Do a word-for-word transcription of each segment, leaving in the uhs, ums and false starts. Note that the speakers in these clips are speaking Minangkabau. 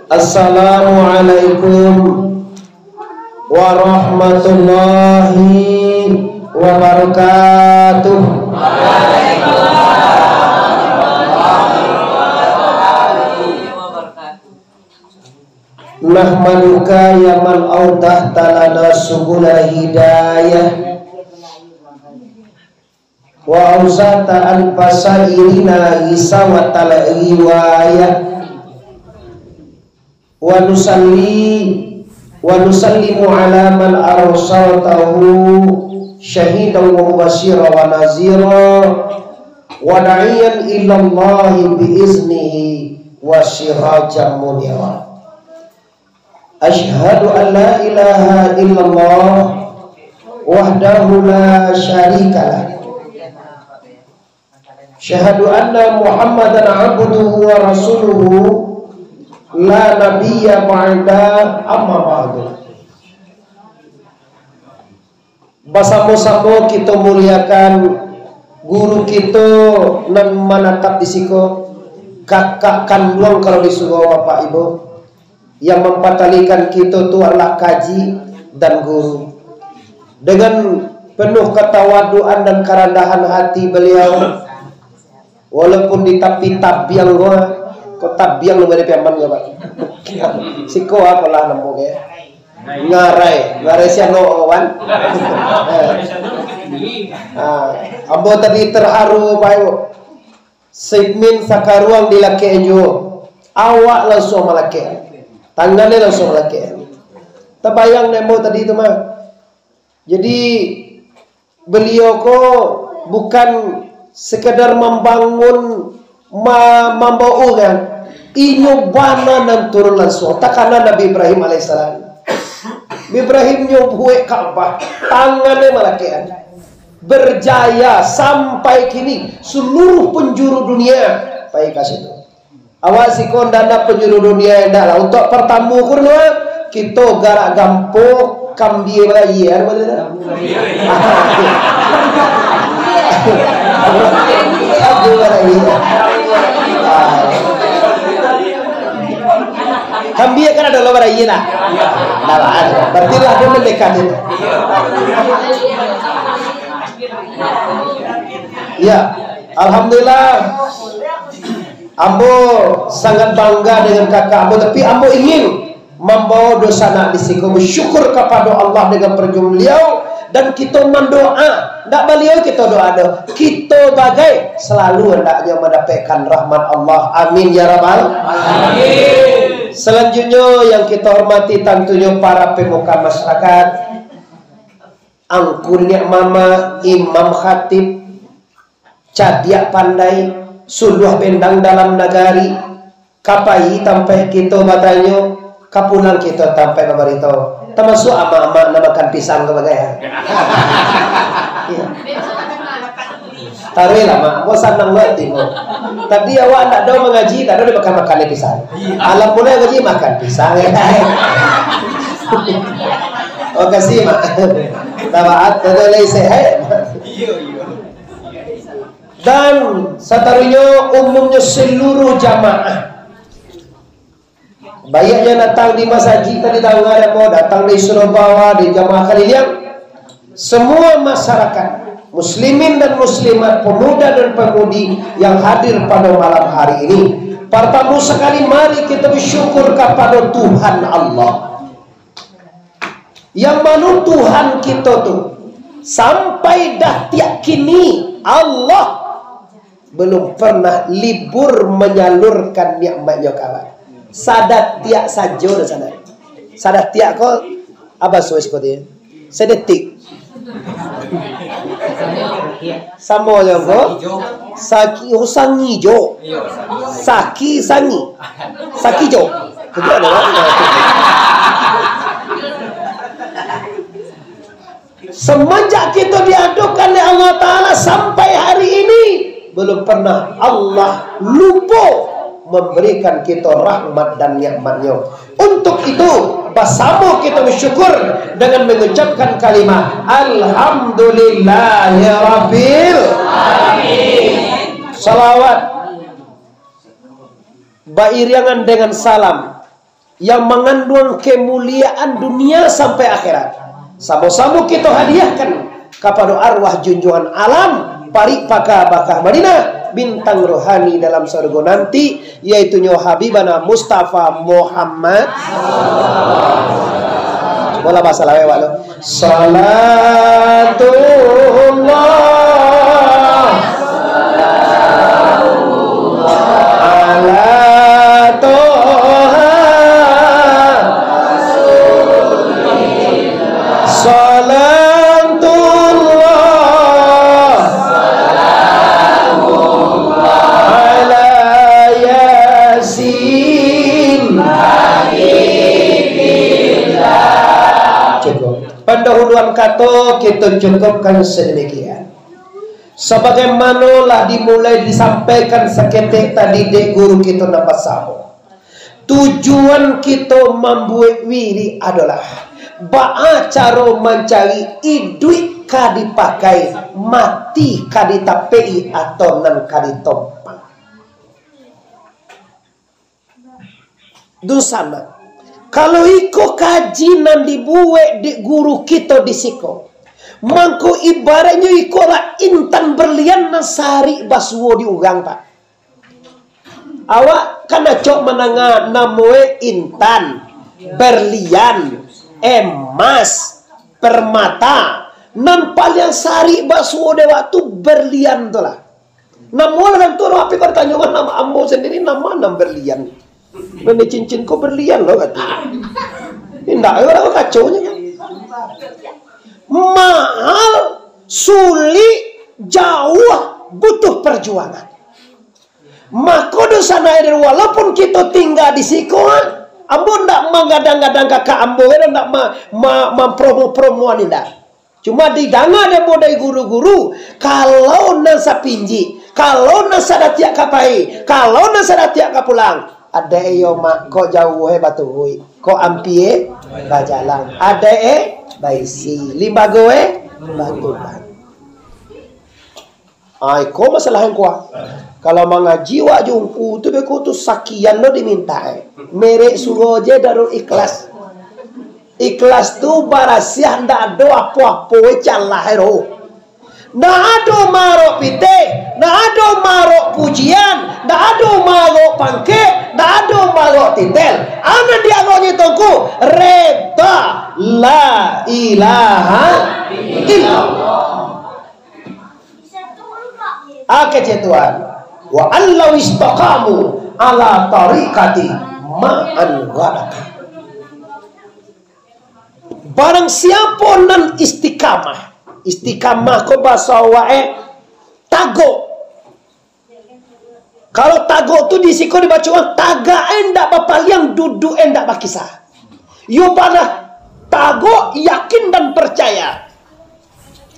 Assalamualaikum warahmatullahi wabarakatuh. Nahmaduka ya man awdahta lana subulal hidayah, wa awsa'ta anfasa irina ghisawatal riwayah. Wa nusalli wa nusallimu ala man arsaltahu syahidan wa mubasyiran wa nazira wa da'iyan ilallahi bi iznihi wa sirajan munira. Asyhadu an la ilaha illallah wahdahu la syarikalah. Asyhadu anna Muhammadan abduhu wa rasuluhu, la nabiyya ba'da, amma ba'du. Basamo-samo kito muliakan guru kito nan manatap di siko, kakak kanduang kalau di surau, Bapak Ibu, yang mampatalikan kito tu adalah kaji dan guru. Dengan penuh katawaduan dan karandahan hati beliau, walaupun di tapi tabiang ko, ko tabiang lo di Piaman ko, Pak. Siko apolah namo ko? Ngarai, ngarai siano wan. Ah, ambo tadi terharu, Pak Ibu. Segmen sakaruang dilakek juo. Awak langsuang malakek. Tangannyo langsuang malakek. Tabayang dek ambo tadi tu mah. Jadi, beliau ko bukan sekadar mambangun, ma-, mambawa urang. Inyo bana nan turun langsuang. Takana Nabi Ibrahim alaihissalam. Nabi Ibrahim nyo buek Ka'bah. Tangannyo malakek. Berjaya sampai kini, seluruh penjuru dunia pai ka situ. Awak siko ndak nak penjuru dunia, ndak lah. Untuk pertamu ko dulu, kito garak gampo, kambia barayia, kan, bana? Kambia barayia. Kambia kan ado lo barayia, nah. Nah, lah, ado. Berarti lah ado mendekat itu. Ya, alhamdulillah. Ambo sangat bangga dengan kakak ambo, tapi ambo ingin mambawa dunsanak di siko bersyukur kapado Allah dengan perjuangan beliau, dan kito mandoa, ndak baliau kito doa doh, kito bagai selalu hendaknyo mandapekkan rahmat Allah. Amin ya rabbal. Amin. Selanjutnyo yang kita hormati tantunyo para pemuka masyarakat, angku niniak mamak, imam khatib, cadiak pandai, suluah bendang dalam nagari, ka pai tampek kito batanyo, ka pulang kito tampek babarito, tamasuak amak-amak nan makan pisang tu bagai, ha. Iyo. Taruihlah, Mak. Ambo sanang lo ati ambo. Tadi awak ndak ado mangaji, ndak ado dimakan-makan di pisang. Alam mulai ngaji makan pisang. Makasih, Mak. Tabaat, tadi lai sehat. Dan sataruihnyo umumnyo seluruh jamaah. Baiak yang datang di masajik tadi, datang dari Surabawa, di jamaah kaliliang, semua masyarakat, muslimin dan muslimat, pemuda dan pemudi yang hadir pada malam hari ini. Pertama sekali, mari kita bersyukur kepada Tuhan Allah. Yang mano Tuhan kito tu, sampai datiak kini, Allah belum pernah libur menyalurkan nikmat-Nyo ka awak. Sadatiak sajo di sana. Sadatiak ko, apa suai seperti sedetik. Samo jo ko. Saki, oh, sangi jo. Saki, sangi. Saki jo. Itu ada lah. Semenjak kita diadukan oleh Allah Ta'ala sampai hari ini, belum pernah Allah lupo memberikan kita rahmat dan nikmat-Nyo. Untuk itu, basamo kita bersyukur dengan mengucapkan kalimah Alhamdulillahirabbil Alamin. Salawat bairingan dengan salam yang mangandung kemuliaan dunia sampai akhirat. Samo-samo kito hadiahkan kapado arwah junjungan alam, parik paka Bakah Madinah, bintang rohani dalam sarugo nanti, yaitunyo Habibana Mustafa Muhammad. Cubolah basalawek awak lo. Salatullah ala Toha. Salatullah ala Yasin. Cukup. Pandahuluan kato kito cukupkan sadamikian. Sabagaimano lah dimulai disampaikan saketek tadi dek guru kito nan basamo, tujuan kito mambuek wirik adolah baa caro mancari iduik ka dipakai, mati ka ditapek-i, atau nan ka ditompa. Dunsanak, kalau iko kaji nan dibuek dek guru kito di siko, mangko ibaratnyo iko lah intan berlian nan sarik basuo di urang, Pak. Awak kan acok mandanga namoe intan, berlian, emas, permata. Nan paliang sarik basuo dek awak tu berlian tu lah. Namo lah tantu, tapi kalau ditanyo kan nama ambo sandiri, nama nan berlian. Nan di cincin ko berlian lo, kato. Indak, yo lah kaconyo kan. Mahal, sulik, jauah, butuh perjuangan. Mako, dunsanak hadirin, walaupun kito tingga di siko, ambo ndak manggadang-gadang kakak ambo, ndak ma-, ma-, mampromo-promoan, indak. Cuma didanga dek ambo dari guru-guru, kalau nan sapinjik, kalau nan sadatiak ka pai, kalau nan sadatiak ka pulang, adaik iyo mak, kok jauah eh baturuik, kok ampia eh bajalan, adaik eh baisi, limbago eh batuban. Ah, iko masalah nan kuaik. Kalau mangaji wak jo ungku tu, beko tu sakian lo diminta, eh. Merek surau je Darul Ikhlas. Ikhlas tu barasiah, ndak ado apo-apo, eh, calah, eh, roh. Ndak ado marok pitih, ndak ado marok pujian, ndak ado marok pangkek, ndak ado marok titel. Anan dialoknyo tongku, reda, la ilaha illallah. Akeh cek Tuhan. Wa allau istaqamu ala tariqati ma'an ghadaka. Barang siapo nan istiqamah, istiqamah ko bahaso awak, eh, tagok. Kalau tagok tu di siko dibaco urang, tagak eh ndak bapaliang, duduk eh ndak bakisah. Yo bana tagok, yakin dan percaya.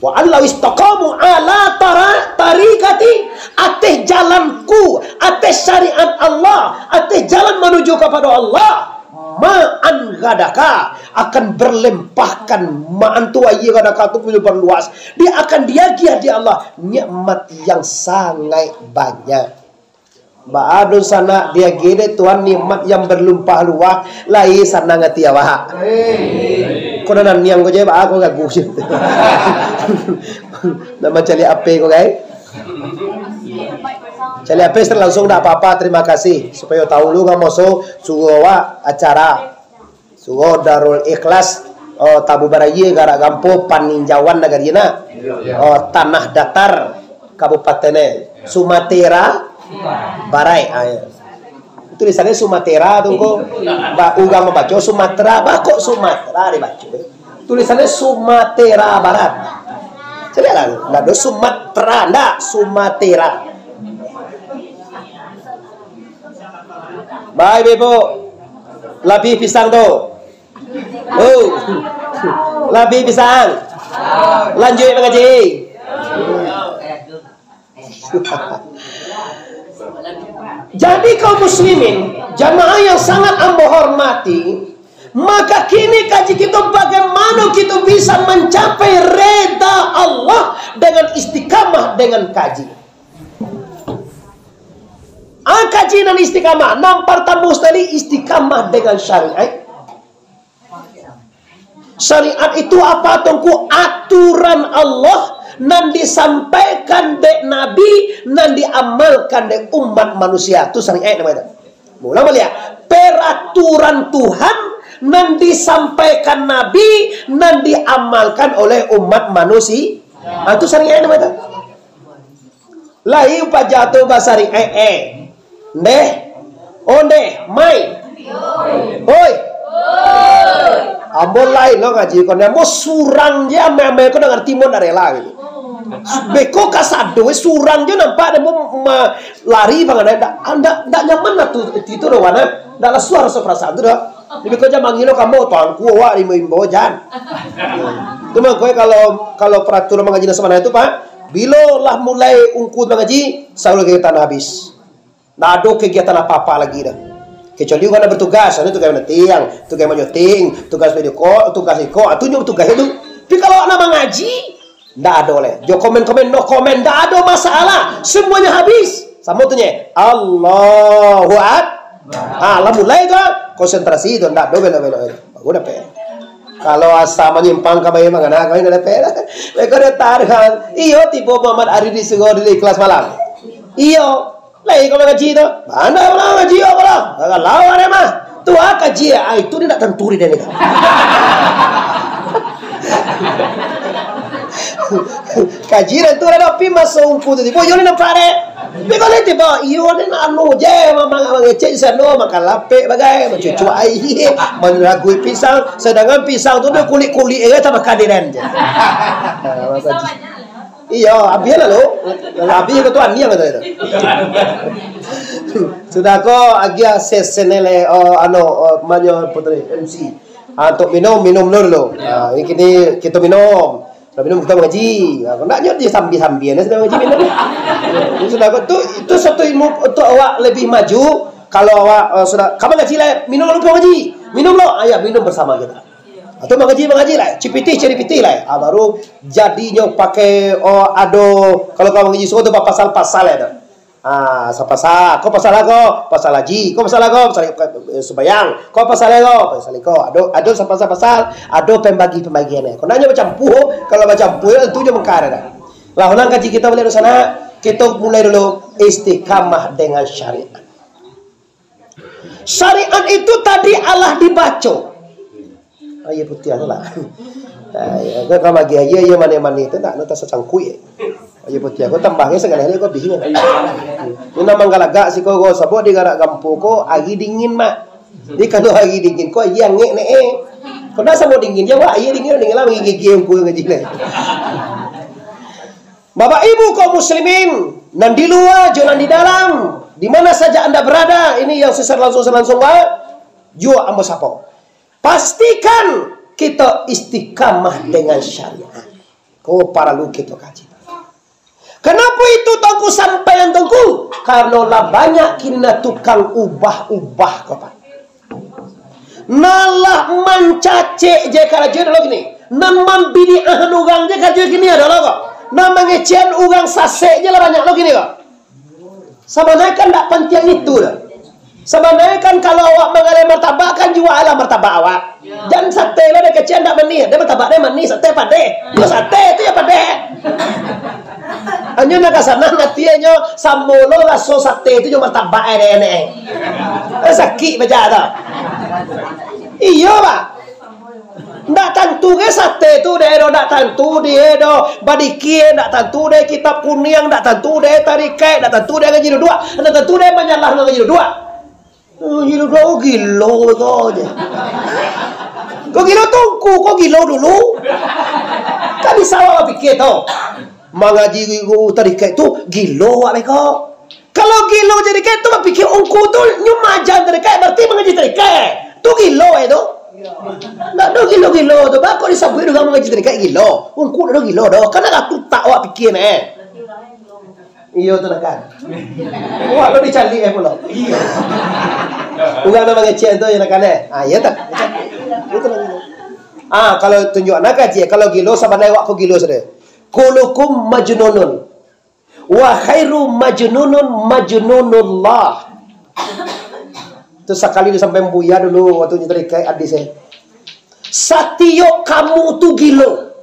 Wa allau istaqamu ala tara-, tariqati, ateh jalanku, ateh syariat Allah, ateh jalan manuju kapado Allah, ma'an ghadaka, akan berlimpahkan, ma'an tu aia ghadaka tu punyo luas, dia akan diagiah di Allah nikmat yang sangaik banyak. Baa dunsanak diagiah dek Tuhan nikmat yang berlimpah luas, lai sanang ati awak. Ko nan niang ko je, baa ko gagu. Nak mancaliak H P ko, gai? Caliak H P secara langsung ndak apa-apa, terima kasih. Supayo tahu lu ngamo so, suruh awak acara. Surau Darul Ikhlas, oh, Tabu Baraya, Garak Gampo, Paninjauan nagari na. Oh, Tanah Datar, Kabupaten, eh, Sumatera Barat. Ah, ya. Tulisannya Sumatera tu ko. Ba-, urang mambaco Sumatera, ba kok Sumatera dibaco? Tulisannya Sumatera Barat. Caliaklah, ndak ado Sumatera, ndak, Sumatera. Baik, Ibu. Labiah pisang tu. Oh. Labiah pisang. Lanjuik mangaji. Jadi, kaum muslimin, jamaah yang sangat ambo hormati, maka kini kaji kito bagaimana kito bisa mencapai reda Allah dengan istiqamah dengan kaji. Ah, kaji nan istiqamah. Nan partamo sakali, istiqamah dengan syariat. Syariat itu apa, Tuangku? Aturan Allah nan disampaikan dek Nabi, nan diamalkan dek umat manusia. Tu syariat namanya. Ulang baliak. Peraturan Tuhan nan disampaikan Nabi, nan diamalkan oleh umat manusia. Ah, tu syariat namanya. Lai upaja tu basari, eh, eh. Ndeh. Oh, ndeh. Mai. Oi. Ambo lai lo ngaji ko, ambo surang je, amai-amai ko ndak ngarti, ambo ndak rela gitu. Beko kasado, eh, surang je nampak, ambo ma-, lari bangan, eh, ndak, ndak, ndak nyaman lah tu, itu doh, wana. Ndak lah suah raso perasaan tu doh. Jadi beko jan mangilau ka ambo, Tuangku, awak imbau-imbau, jan. Tu mangko, eh, kalau, kalau peraturan mangaji nan sabananyo tu, Pak, bilo lah mulai ungku mangaji, sahur kegiatan habis. Ndak ado kegiatan apa-apa lagi dah. Kecuali urang nak bertugas, anu tugas matiang, tugas manyuting, tugas video call, tugas iko, ah, tu nyo tugas itu. Tapi kalau nak mangaji, ndak ado leh. Jo komen-komen, no comment, ndak ado masalah. Semuanya habis. Samo tu nye. Allahu Akbar. Ah, lah mulai tu, ah. Konsentrasi tu, ndak ado belok-belok. Baru dapek. Kalau asa manyimpang ka bae mangana, kami ndak dapek lah. Mereka dah tahan. Iyo, tibo Muhammad Ari di Sugo di kelas malam. Iyo. Lai kau mangaji tu. Mana urang ngaji apa lah? Kalau ada mah. Tu ah kaji, ah, itu dia nak tanturi dia ni. Kaji dan tu lah dah pi maso ungku tu. Tibo, yo ni nampak dek. Tapi kalau tibo, iyo ni nak anu je, mamang mangecek di sana, makan lapek bagai, mancucuk aia, manragui pisang, sedangkan pisang tu dia kulik-kulik je, tak makan dia dan je. Iyo, habis lah lo. Habis kau tu aniang kata itu. Sudah ko agiah ses-, senele, oh, ano, oh, manyo putri M C. Ah, untuk minum, minum dulu, dulu. Ah, ini kini kita minum. Dah minum kita mengaji. Ah, kau nak nyo dia sambil-sambil ni sudah mengaji minum. Ini sudah ko tu, itu satu ilmu untuk awak lebih maju. Kalau awak, ah, sudah, kamu ngaji lah, minum dulu ngaji. Minum lo, ayah minum bersama kita. Atau mangaji, mangaji lah, cipitih, ciripitih lah. Ah, baru jadinyo pakai, oh, ado, kalau kau mangaji suruh tu bapasal-pasal ya tu. Ah, sapasal, kau pasal ako, pasal haji, kau pasal ako, pasal, eh, sumbayang, kau pasal ako, pasal iko. Ado, ado sapasal-pasal, ado pembagi-pembagian. Kau nak nyo bacampua, kalau bacampua, tu je mengkar dah. Lah, ulang kaji kita baliak di sana, kita mulai dulu istiqamah dengan syariat. Syariat itu tadi alah dibaco. Aia putiah tu lah. Aia, kau, kau bagi aia, aia manih-manih tu, tak, nak tasacangkuik. Aia putiah, kau tambah ke segala hari kau bih. Ini nak manggalagak siko, kau sabab di garak gampo ko, hari dingin, mak. Jadi kalau hari dingin ko, aia angek nek, eh. Kau nak samo dingin je, wah, aia dingin, dingin lah, gigi ungku ngaji nek. Bapak Ibu kaum muslimin, nan di lua jo nan di dalam, di mana saja anda berada, ini yang secara langsung, langsung, Pak, juo ambo sapo. Pastikan kita istiqamah dengan syariat. Ko paralu kita kaji. Kenapa itu Tuangku sampaian Tuangku? Karena lah banyak kini tukang ubah-ubah ko, Pak. Nan lah mancacek je karajo dulu kini. Nan mambidiahan urang je karajo kini ado lo ko. Nan mangecekan urang sasek je lah banyak lo kini ko. Sabananyo kan ndak pantiang itu doh. Sabananyo kan kalau awak manggaleh martabak kan juo lah martabak awak. Jan sate lo dek kecek ndak manih, dek martabak dek manih, sate padeh. Yo sate tu yo padeh. Anyo nak ka sana nanti anyo samo lo raso sate tu jo martabak dek nek. Eh, sakik baca tu. Iyo, Pak. Ndak tantu ge sate tu dek doh, ndak tantu dek doh, badikir, ndak tantu dek kitab kuniang, ndak tantu dek tarikaik, ndak tantu dek ngaji duduak, ndak tantu dek manyalah ngaji duduak. Ngaji duduak, oh, gilo ko je. Ko gilo tungku, ko gilo dulu. Kan bisa awak pikir tu. Mangaji tarikaik tu gilo awak beko. Kalau gilo jadi kayak tu, bapikir ungku tu nyo maja tarikaik, berarti mangaji tarikaik. Tu gilo eh tu. Ndak ado gilo-gilo tu. Bako disabuik urang mangaji tarikaik gilo. Ungku ndak ado gilo doh. Kan ado tu tak awak pikir eh. Iyo tu nak kan. Awak lo dicaliak eh pulo. Urang nak mangecek tu yo nak kan eh. Ah, iyo tak? Itu nak gilo. Ah, kalau tunjuk anak kaji, kalau gilo sabananyo awak ko gilo sudah. Kullukum majnunun. Wa khairu majnunun majnunullah. Tu sakali disampaian Buya dulu waktu nyo tarikaik hadis, eh. Satiok kamu tu gilo.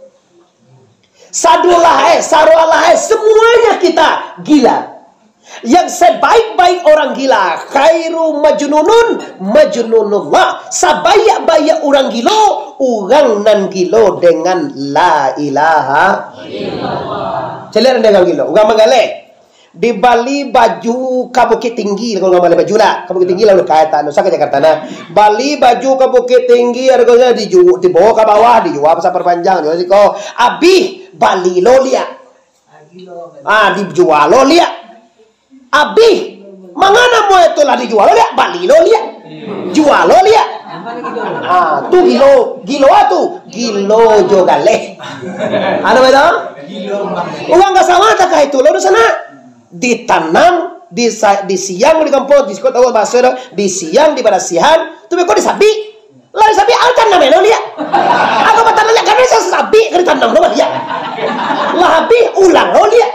Sadolah, eh, sarolah, eh, semuanya kita gila. Yang sebaik-baik orang gila, khairu majnunun majnunullah. Sabaiak-baiak urang gilo, urang nan gilo dengan la ilaha illallah. Caliak nan urang gilo, urang manggaleh. Dibali baju ka Bukittinggi, kalau urang manggaleh baju lah, ka Bukittinggi lah, udah kaya tanah, usah ka Jakarta nah. Bali baju ka Bukittinggi, hargonyo dijual, dibawa ka bawah, dijual pasar Padang Panjang, jual siko. Abih, bali lo liak. Ah, dijual lo liak. Abih, mangana moe tu lah dijual lo liak, bali lo liak. Jual lo liak. Ah, tu gilo, gilo ah tu. Gilo jo galeh. Ado betul? Urang ka sawah takah itu lo di sana. Ditanam, di sa-, di siang di kampuang, di siko tahu bahaso tu, di siang di barasiahan, tu beko disabik. Lah disabik, ah, tanam lo liak. Atau batanam liak, karano sabik ka ditanam lo liak. Lah abih, ulang lo liak.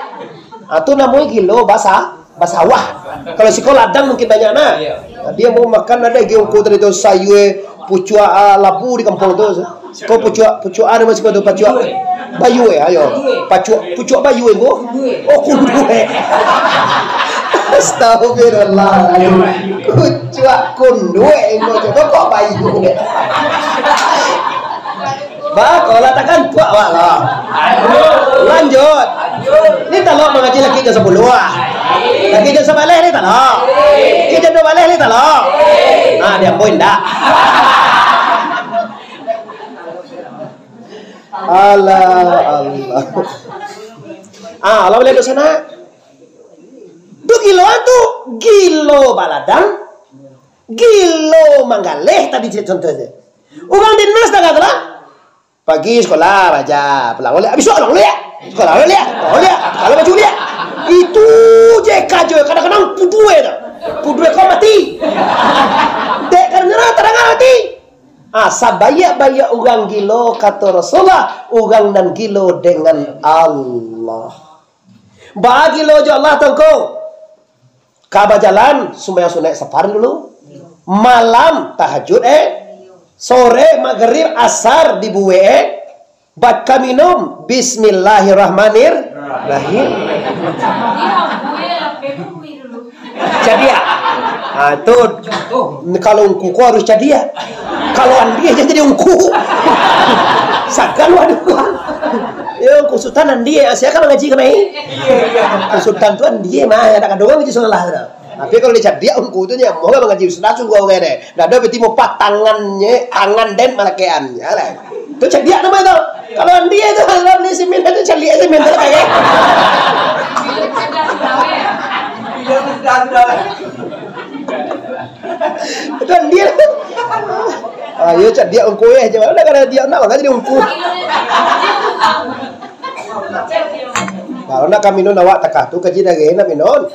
Ah, tu namonyo gilo basa-, basawah. Kalau siko ladang mungkin banyak nah. Iyo. Nah, dia mau makan ada gi ungku tadi tu sayur pucuak, ah, labu di kampuang tu. Siko pucuak, pucuak anu masih tu, pacuak bayu eh, ayo. Pacuak, pucuak bayu eh, Bu. Oh, kunduek. Astagfirullahaladzim. Pucuak kunduek, Bu. Coba kok bayu. Ba, kalau takkan tuak, Pak, lah. Lanjut. Ni talok mangaji lagi jam sapuluah ah. Lagi jam sabaleh ni talok. Lagi jam dua baleh ni talok. Ah, dia pun ndak. Alah, alah. Ah, alah boleh dosa nak. Tu gilo tu, gilo baladang, gilo manggaleh tadi contohnyo. Urang dinas dah kata lah. Pagi sekolah baca, pulang baliak, bisuak pulang baliak. Sekolah baliak, pulang baliak. Kalau baju baliak. Itu je kajo, kadang-kadang pudue tu. Pudue kau mati. Dek karena terang mati. Ah, sabaiak-baiak urang gilo, kato Rasulullah, urang nan gilo dengan Allah. Bagilo jo Allah tongko. Ka bajalan, sumbayang sunaik safar dulu. Malam, tahajud, eh. Sore, magrib, asar, dibuek, eh. Bakaminum, bismillahirrahmanirrahim. Cadiak. Ah, tu. Kalau ungku ko harus cadiak. Kalau andia jan jadi ungku. Sagan waduh. Ya, ungku Sutan andia, sia kan mangaji kamari. Ungku Sutan tu andia mah, ya, tak kadang ngaji salah tu. Tapi kalau dicadiak ungku tu nyo, moga mangaji sudah sungguah urang deh. Ndak ado beti mupah tangannyo, tangan den malakean. Ya lah. Tu cadiak namo tu. Kalau andia tu, kalau beli simin tu caliak simin tu lah kagak. Itu andia. Ah, yo cadiak ungku eh. Coba udah kada dia nak lah jadi ungku. Kalau nak kami nun awak takah tu kaji dari nak minun.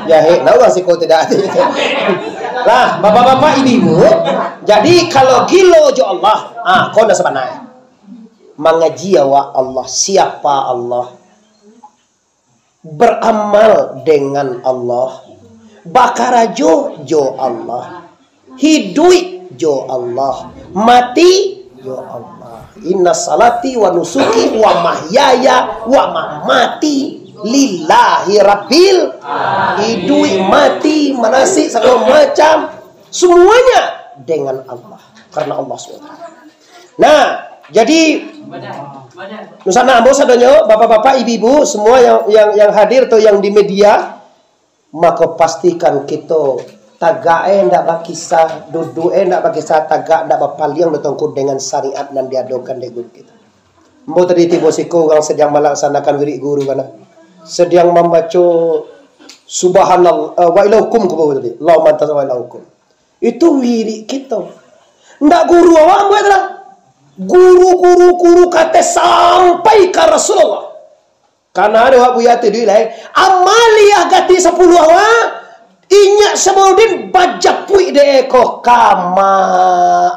Ya hek, nak urang siko tidak. Lah, bapak-bapak, ibu-ibu, jadi kalau gilo jo Allah, ah, kau nak sabanai. Mangaji awak Allah, siapa Allah? Beramal dengan Allah, bakarajo jo Allah, hiduik jo Allah, mati jo Allah. Inna salati wa nusuki wa mahyaya wa mamati lillahi rabbil. Hiduik, mati, manasik, sagalo macam, semuanya dengan Allah, karena Allah subhanahu wa taala. Nah, jadi, nusana ambo sadonyo, bapak-bapak, ibu-ibu, semua yang, yang, yang hadir atau yang di media, mako pastikan kito tagak eh ndak bakisah, duduk eh ndak bakisah, tagak ndak bapaliang dotongku dengan syariat nan diadokan dek guru kito. Ambo tadi tibo siko urang sadiang malaksanakan wirid guru kana. Sadiang mambaco subhanallah, eh, wa ilaukum ko baru tadi. Allahumma anta wa ilaukum. Itu wirid kito. Ndak guru awak buat lah. Guru, guru, guru kate sampai ka Rasulullah. Kana ado awak buya tu duit lai. Amaliah gati sapuluah awak. Inyak Samarudin bajapuik dek eko kama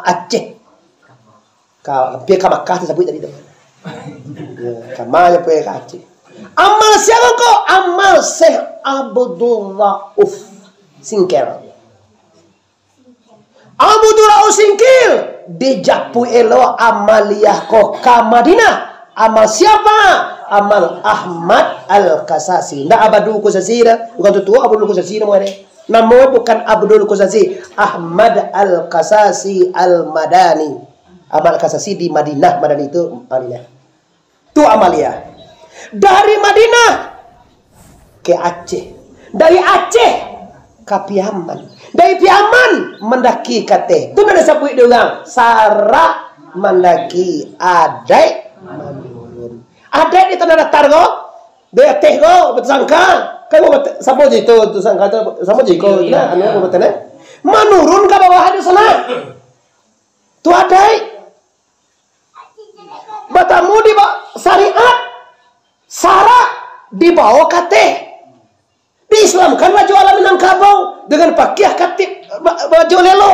Aceh. Ka, hampir ka Makkah tu sabuik tadi tu. Ya, kama je puik ka Aceh. Amal siapa ko? Amal Syekh Abdul Rauf Singkil. Abdul Rauf Singkil dijapuik elok amaliah ko ka Madinah. Amal siapa? Amal Ahmad Al-Kasasi. Ndak Abdul Kasasi dah. Bukan tu tuo Abdul Kasasi namo dia. Namo bukan Abdul Kasasi. Ahmad Al-Kasasi Al-Madani. Ahmad Al-Kasasi di Madinah, Madani itu Madinah. Tu amaliah. Dari Madinah ke Aceh. Dari Aceh ka Piaman. Dari Piaman mandaki ka ateh. Tu nan disabuik dek urang sarak mandaki adaik manurun. Adaik di Tanah Datar ko, di ateh ko, Batusangka. Kan ko Batu-, samo je itu, Batusangka tu, samo je iko, nah, anu, ko Batu-, nah. Manurun ka bawah di sana. Tu adaik. Batamu di ba-, syariat, sarak dibawa ka ateh. Diislamkan Rajo Alam Minangkabau dengan pakiah katib ba-, Rajo Lelo.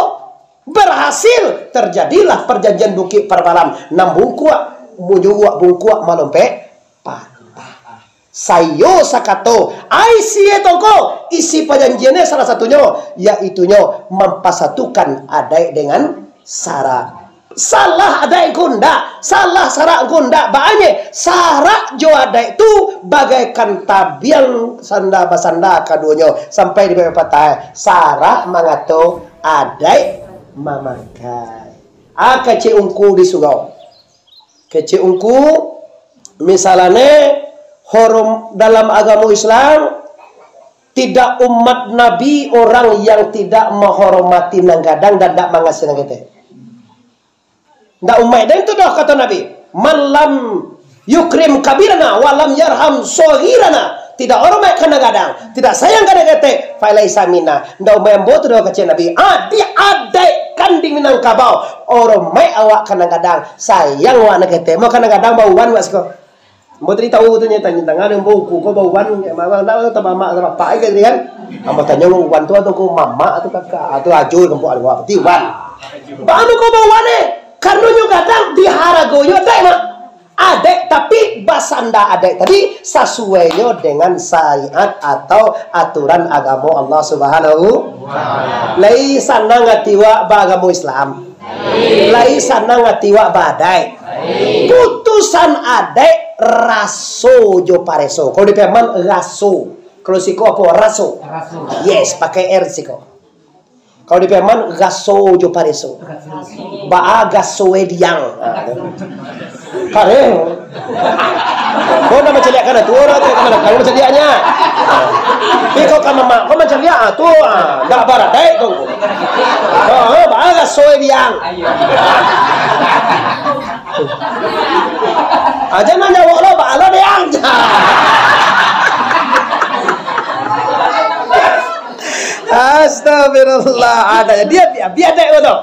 Berhasil, terjadilah perjanjian Bukik Parbalam. Nan bungkuak, manyuruak bungkuak, malompek patah. Saiyo sakato, ai sie tongko, isi pajanjiannyo salah satunyo, yaitunyo mampasatukan adaik dengan sarak. Salah adaik ko ndak, salah sarak ko ndak, baanyo sarak jo adaik tu bagaikan tabiang sanda basanda kaduonyo, sampai di pepatah, sarak mangato, adaik mamakai. Ah, kecek ungku di surau. Kecek ungku, misalane, horom-, dalam agamo Islam, tidak umat Nabi orang yang tidak menghormati nan gadang dan tidak mangasihi nan ketek. Ndak umat den tu doh, kato Nabi. "Man lam yukrim kabirana wa lam yarham sohirana." Tidak hormat ka nan gadang, tidak sayang ka nan ketek, falaisa minna. Ndak umat ambo tu doh, kecek Nabi. Ah, diadaikkan di Minangkabau. Hormat awak ka nan gadang. Sayang awak nan ketek, mah ka nan gadang bauban awak siko. Ambo tadi tahu tu nyo, tanyo tangan ambo, uku ko bauban, ndak tahu mamak atau bapak ai tadi kan. Ambo tanyo bauban tu atau ko mamak atau kakak, atau ajo kampuak awak, peti uban. Baa mangko bauban eh? Karano nyo gadang diharagoyo adaik mah. Adaik, tapi basanda adaik tadi sasuainyo dengan syariat atau aturan agamo Allah Subhanahu. Lai sanang ati wak baagamo Islam. Lai sanang ati wak baadaik. Putusan adaik raso jo pareso. Kalau di Piaman, raso. Kalau siko apo? Raso. Raso. Yes, pakai R siko. Kalau di Piaman, raso jo pareso. Raso. Baa gaso e diang. Ha, tu. Kareh. Ko nak mancaliak ka nan tuo lah tu, ka nan kayo mancaliaknyo. Tapi kau ka mamak, kau mancaliak, ah, tu, ah, ndak baradaik tu. Oh, oh, baa gaso e diang. Aja nanya wak lo, baa lo diang. Astagfirullah. Ada dia, dia, dia ada tu.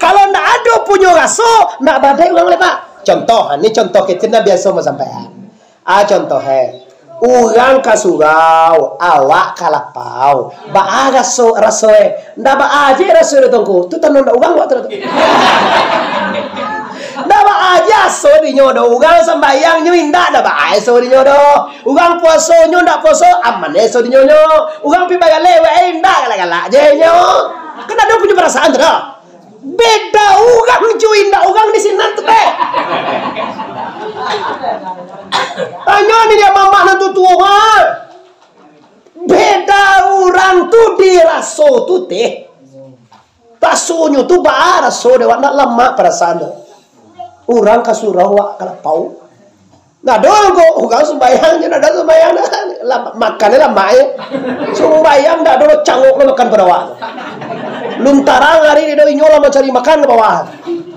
Kalau ndak ado punyo raso, ndak badaik urang lai, Pak. Contoh, ni contoh kecil nan biaso ambo sampaian. Ah, contoh, eh. Urang ka surau, awak ka lapau. Baa raso, raso, eh. Ndak baa je raso di tongko. Tu tando ndak urang awak tu. Ndak baa je aso dinyo do. Urang sambayang nyo indak, ndak baa aso dinyo do. Urang puaso nyo ndak puaso, aman aso dinyo nyo. Urang pi bagaleh, weh, indak galak-galak je nyo. Kan ado punyo parasaan tu doh. Beda urang jo indak urang di sinan tu, teh. Tanyo ni dia mamak nan tuo-tuo, ha. Beda urang tu di raso tu, teh. Rasonyo tu baa raso dek awak, ndak lamak parasaan tu. Urang ka surau, awak ka lapau. Ndak ado ko, urang sumbayang je, ndak ado sumbayang dah. Lam-, makan je lamak je. Sumbayang ndak ado, cangok lo makan pado awak tu. Luntarang ari ni do inyo lah mancari makan ka bawah.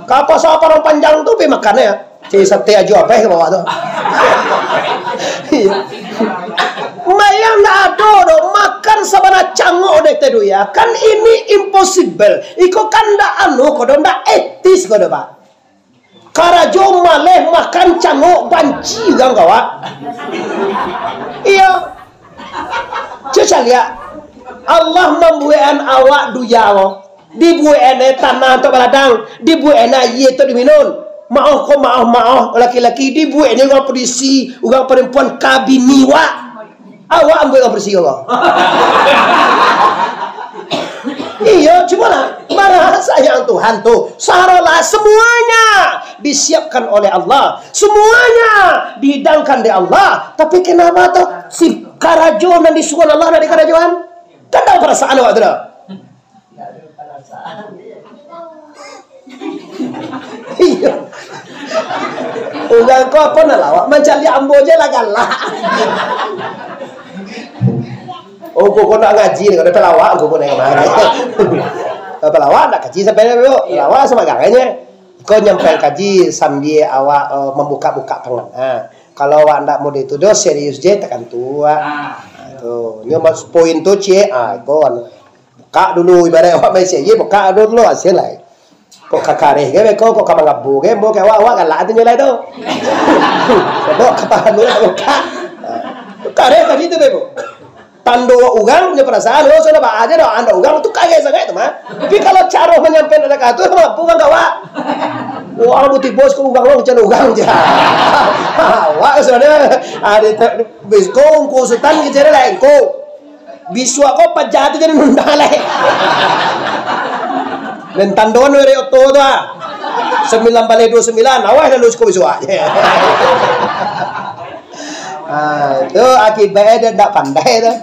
Ka pasar Padang Panjang tu pi makan je. Cari sate ajo abeh ka bawah tu. Iyo. Sumbayang ndak ado do, makan sabana cangok dek teh duya. Kan ini impossible. Iko kan ndak anu ko do, ndak etis ko do, Pak. Karajo maleh makan cangok banci urang kawak. Iyo. Cubo caliak. Allah mambuekan awak duya ko. Dibuekan e tanah untuak baladang, dibuekan e aia untuak diminum. Maoh ko maoh-maoh, laki-laki dibueknyo urang polisi, urang parampuan ka bini wak. Awak ambo urang polisi, Allah. Iyo, cubolah. Marasa sayang Tuhan tu. Sarolah semuanya disiapkan oleh Allah. Semuanya dihidangkan dek Allah. Tapi kenapa tu? Si karajo nan disuruah Allah nak dikarajoan? Kan tahu perasaan awak tu dah. Iyo. Urang ko apo nak lawak? Mancaliak ambo je lah galak. Oh, ko, ko nak ngaji ni, ko nak pelawak, ko, ko nak kemana? Pelawak nak kaji sampai dulu. Pelawak sama ganganya. Ko nyampai kaji sambil awak, eh, membuka-buka tangan. Ha. Kalau awak ndak model itu doh, serius je, tekan tu, ah. Ah, tu. Nyo mas-, poin tu, cik. Ah, ko anu. Buka dulu, ibarat awak main C Y, buka dulu, hasil lah. Kok ka kareh ke beko, kok ka manggabu ke, ambo ke awak, awak galak tu nyo lai tu. Kok ka paham dulu, buka. Ah. Kareh tadi tu, beko. Tando urang punyo parasaan, oh, sudah ba aja dah, ando urang tu kareh sangaik tu mah. Tapi kalau caro manyampaian anak katu, mampu urang ka awak. Wah, buti bos ko urang lo, caro urang je. Awak sudah ada, ada te-, bis ko, ungku sutan ke cari lain ko. Bisuak ko paja tu jadi nunda lai. Dan tandoan dari oto tu ah. Sembilan balai dua sembilan, awas lalu siko bisuak. Ah, tu akibatnya dia ndak pandai tu.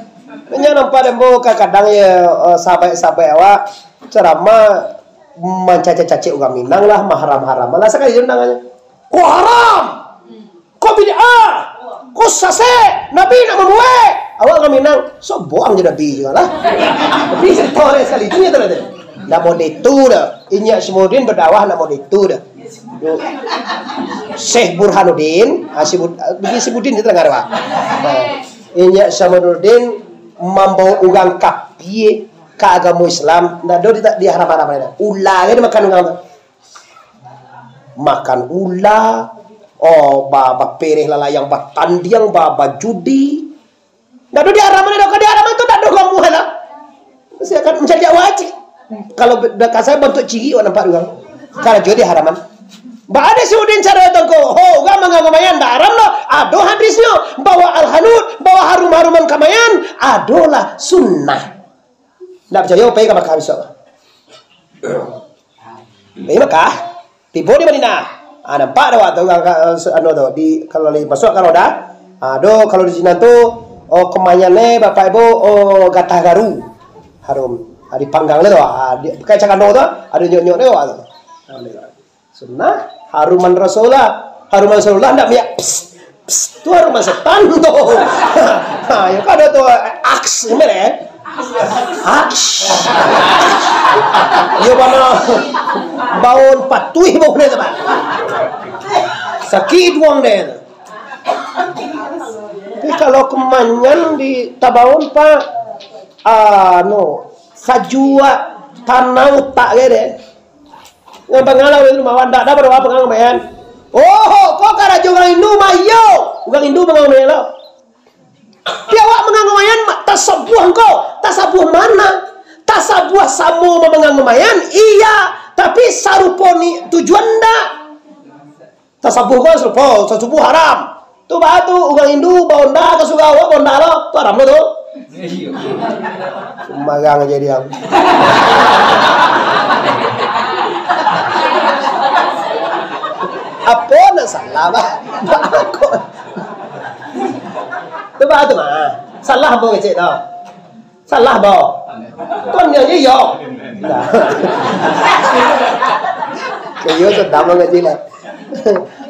Nyo nampak dek ambo, kadang-kadang yo, eh, sahabat-sahabat awak ceramah mancacek-cacek urang Minang lah, maharam-haram lah, sakali tu nanganyo, "Ko haram! Ko bid'ah! Ko sasek! Nabi nak mambuek!" Awak urang Minang, sombong je Nabi juo lah. Tapi cerita dia sakali tu, ya, tu, tu. Ndak model tu dah. Inyak Syamsuddin berdakwah ndak model tu dah. Syekh Burhanuddin, ah, Syekh Bud-, ah, bagi Syekh Budin je tadanga, Pak. Ah. Inyak Syamsuddin mambawa urang kapie ka agamo Islam, ndak ado di, diharam-haramkan. Ula je dimakan urang tu. Makan ula, oh, ba-, bapereh lalayang, batandiang, ba-, bajudi. Ndak ado diharamkan, ndak ado diharamkan tu, ndak ado urang muha lah. Saya akan mencari wajib. Kalau be-, dah kasar bantuak ciri awak nampak urang. Karajo diharamkan. Ba ado si Udin caro tongko. Ho, urang mangango mayan ndak haram doh. Ado hadisnyo. Bawa alhanud, bawa harum-haruman ka mayan. Adolah sunnah. Ndak picayo, pai ka Makkah bisuak. Pai Makkah, tibo di Madinah. Ah, nampak dah waktu ka, ka, anu tu, di, kalau lai masuak ka Rodah. Ah, do, kalau di sinan tu, oh, kamayan ne, Bapak Ibu, oh, gatah garu. Harum. Ah, dipanggang le tu. Ah, di, pakai cakando tu, ado nyok-nyok ne, wak tu. Alhamdulillah. Sunnah, haruman Rasulullah. Haruman Rasulullah ndak miak. Psst, psst, tu haruman setan tu. Ha, yo kan ado tu, aks, gimana ya? Aks. Yo mana baun patuih bau dia tu, Pak. Sakik duang dia tu. Tapi kalau kemanyan di Tabaun, Pak, anu, kajuak tanang utak dia deh. Ngan pangalau di rumah awak, ndak ado badoa pangango mayan. Oh, ko karajo urang Hindu mah iyo. Urang Hindu mangango mayan lo. Tapi awak mangango mayan, ma-, tasabuah ko. Tasabuah mana? Tasabuah samo mangango mayan, iya. Tapi sarupo ni tujuan ndak. Tasabuah ko sarupo, tasabuah haram. Tu baa tu, urang Hindu baonda ka surau, awak baonda lo, tu haram lo tu. Iyo. Sumarang aja dia. Apo nak salah, bah? Bah, kok? Tu baa tu mah. Salah apo kecek tu? Salah, bah. Kon dia je, yo. Nah. Iyo, sudah mengaji lah.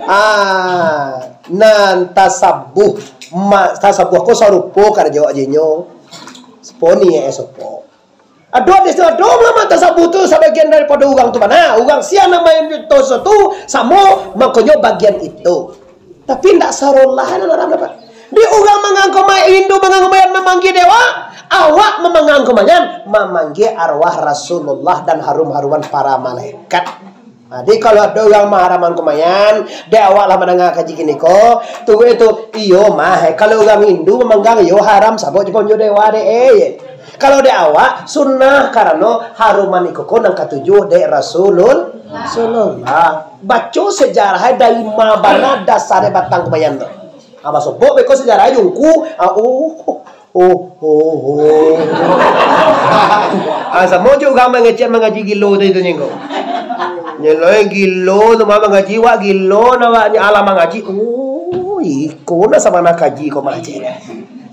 Ah, nan tasabuh, ma-, tasabuh ko sarupo karajo ajinyo. Seponi, eh, sopo. Ado hadis tu, ado ulama tasabuh tu sabagian daripado urang tu bana. Urang sia nan main tu satu samo, makonyo bagian itu. Tapi ndak sarolah anu haram dapat. Di urang mangango mayan, Hindu mangango mayan mamanggia dewa, awak mamangangko mayan mamanggia arwah Rasulullah dan harum-haruman para malaikat. Jadi, kalau ado urang maharamkan kumayan, dek awak lah mandanga kaji kini ko, tu itu, iyo mah, kalau urang Hindu mamanggang, iyo haram, sabab jo dewa dek, eh. Kalau dek awak, sunnah karano haruman iko ko nan katuju dek Rasulul-, Rasulullah. Baco sejarah dari ma bana dasar batang kumayan tu. Ah, basobok beko sejarah jungku. Ah, oh, oh, oh, oh. Ah, samo jo urang mangecek mangaji gilo tadi tu nyengko. Nyeloi gilo tu mah mangaji, wak gilo na wak ni alah mangaji. Oh, iko na sabana kaji ko mangaji.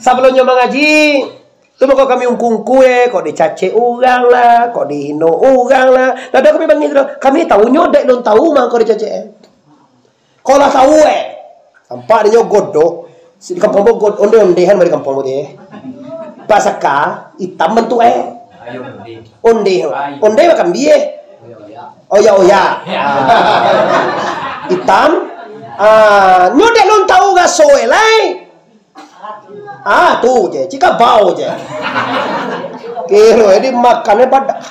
Sabalumnyo mangaji, tu mako kami ungku-ungku, eh, kok dicacek urang lah, kok dihino urang lah. Lah kami bangih tu, kami tahu nyo dek lun tahu mah kok dicacek, eh. Kok lah tahu, eh. Tampak dinyo godok. Si di kampuang ko god-, onde-ondehan di kampuang ko, eh. Pasaka, itam bantuk, eh. Onde, onde makan bie. Oh ya, oh ya. Ah. Itam. Ah, nyo dek lun tahu raso, eh, lai. Ah, tu je, cika bau je. Kiro, jadi makannya pada.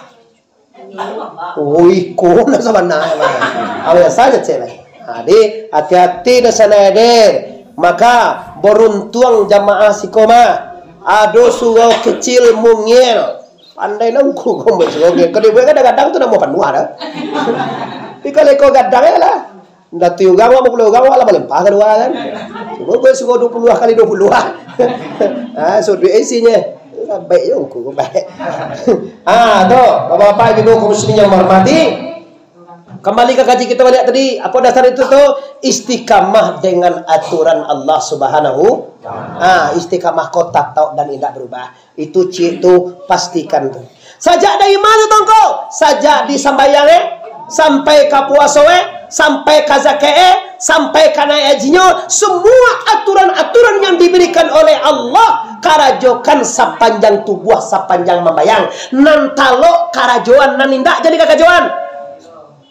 Oh, iko lah sabana. Awak saja cek lah. Jadi, hati-hati di sana, hadir. Maka, beruntung jamaah siko mah. Ado surau kecil mungil. Pandai lah ungku ko buat surau kecil. Kalau dibuat kadang-kadang tu namo panuah dah. Tapi kalau iko gadang ya lah. Dati urang, limo puluah urang, lah balempah kadua kan. Cuma buat surau dua puluh kali dua puluh lah. Ah, so duit isinya. Baik yo, ungku ko baik. Ah, tu, Bapak-bapak, Ibu-ibu, kaum muslimin yang menghormati. Kembali ke kaji kita balik tadi, apa dasar itu tu? Istiqamah dengan aturan Allah Subhanahu. Ah, istiqamah ko tatap dan indak berubah. Itu cik tu pastikan tu. Sajak dari ma tu tongko? Sajak di sambayang, eh, sampai ka puaso, eh, sampai ka zakat, eh, sampai ka naik hajinyo, semua aturan-aturan yang diberikan oleh Allah, karajokan sapanjang tubuah, sapanjang mambayang. Nan talok karajoan, nan indak jadi kakajoan.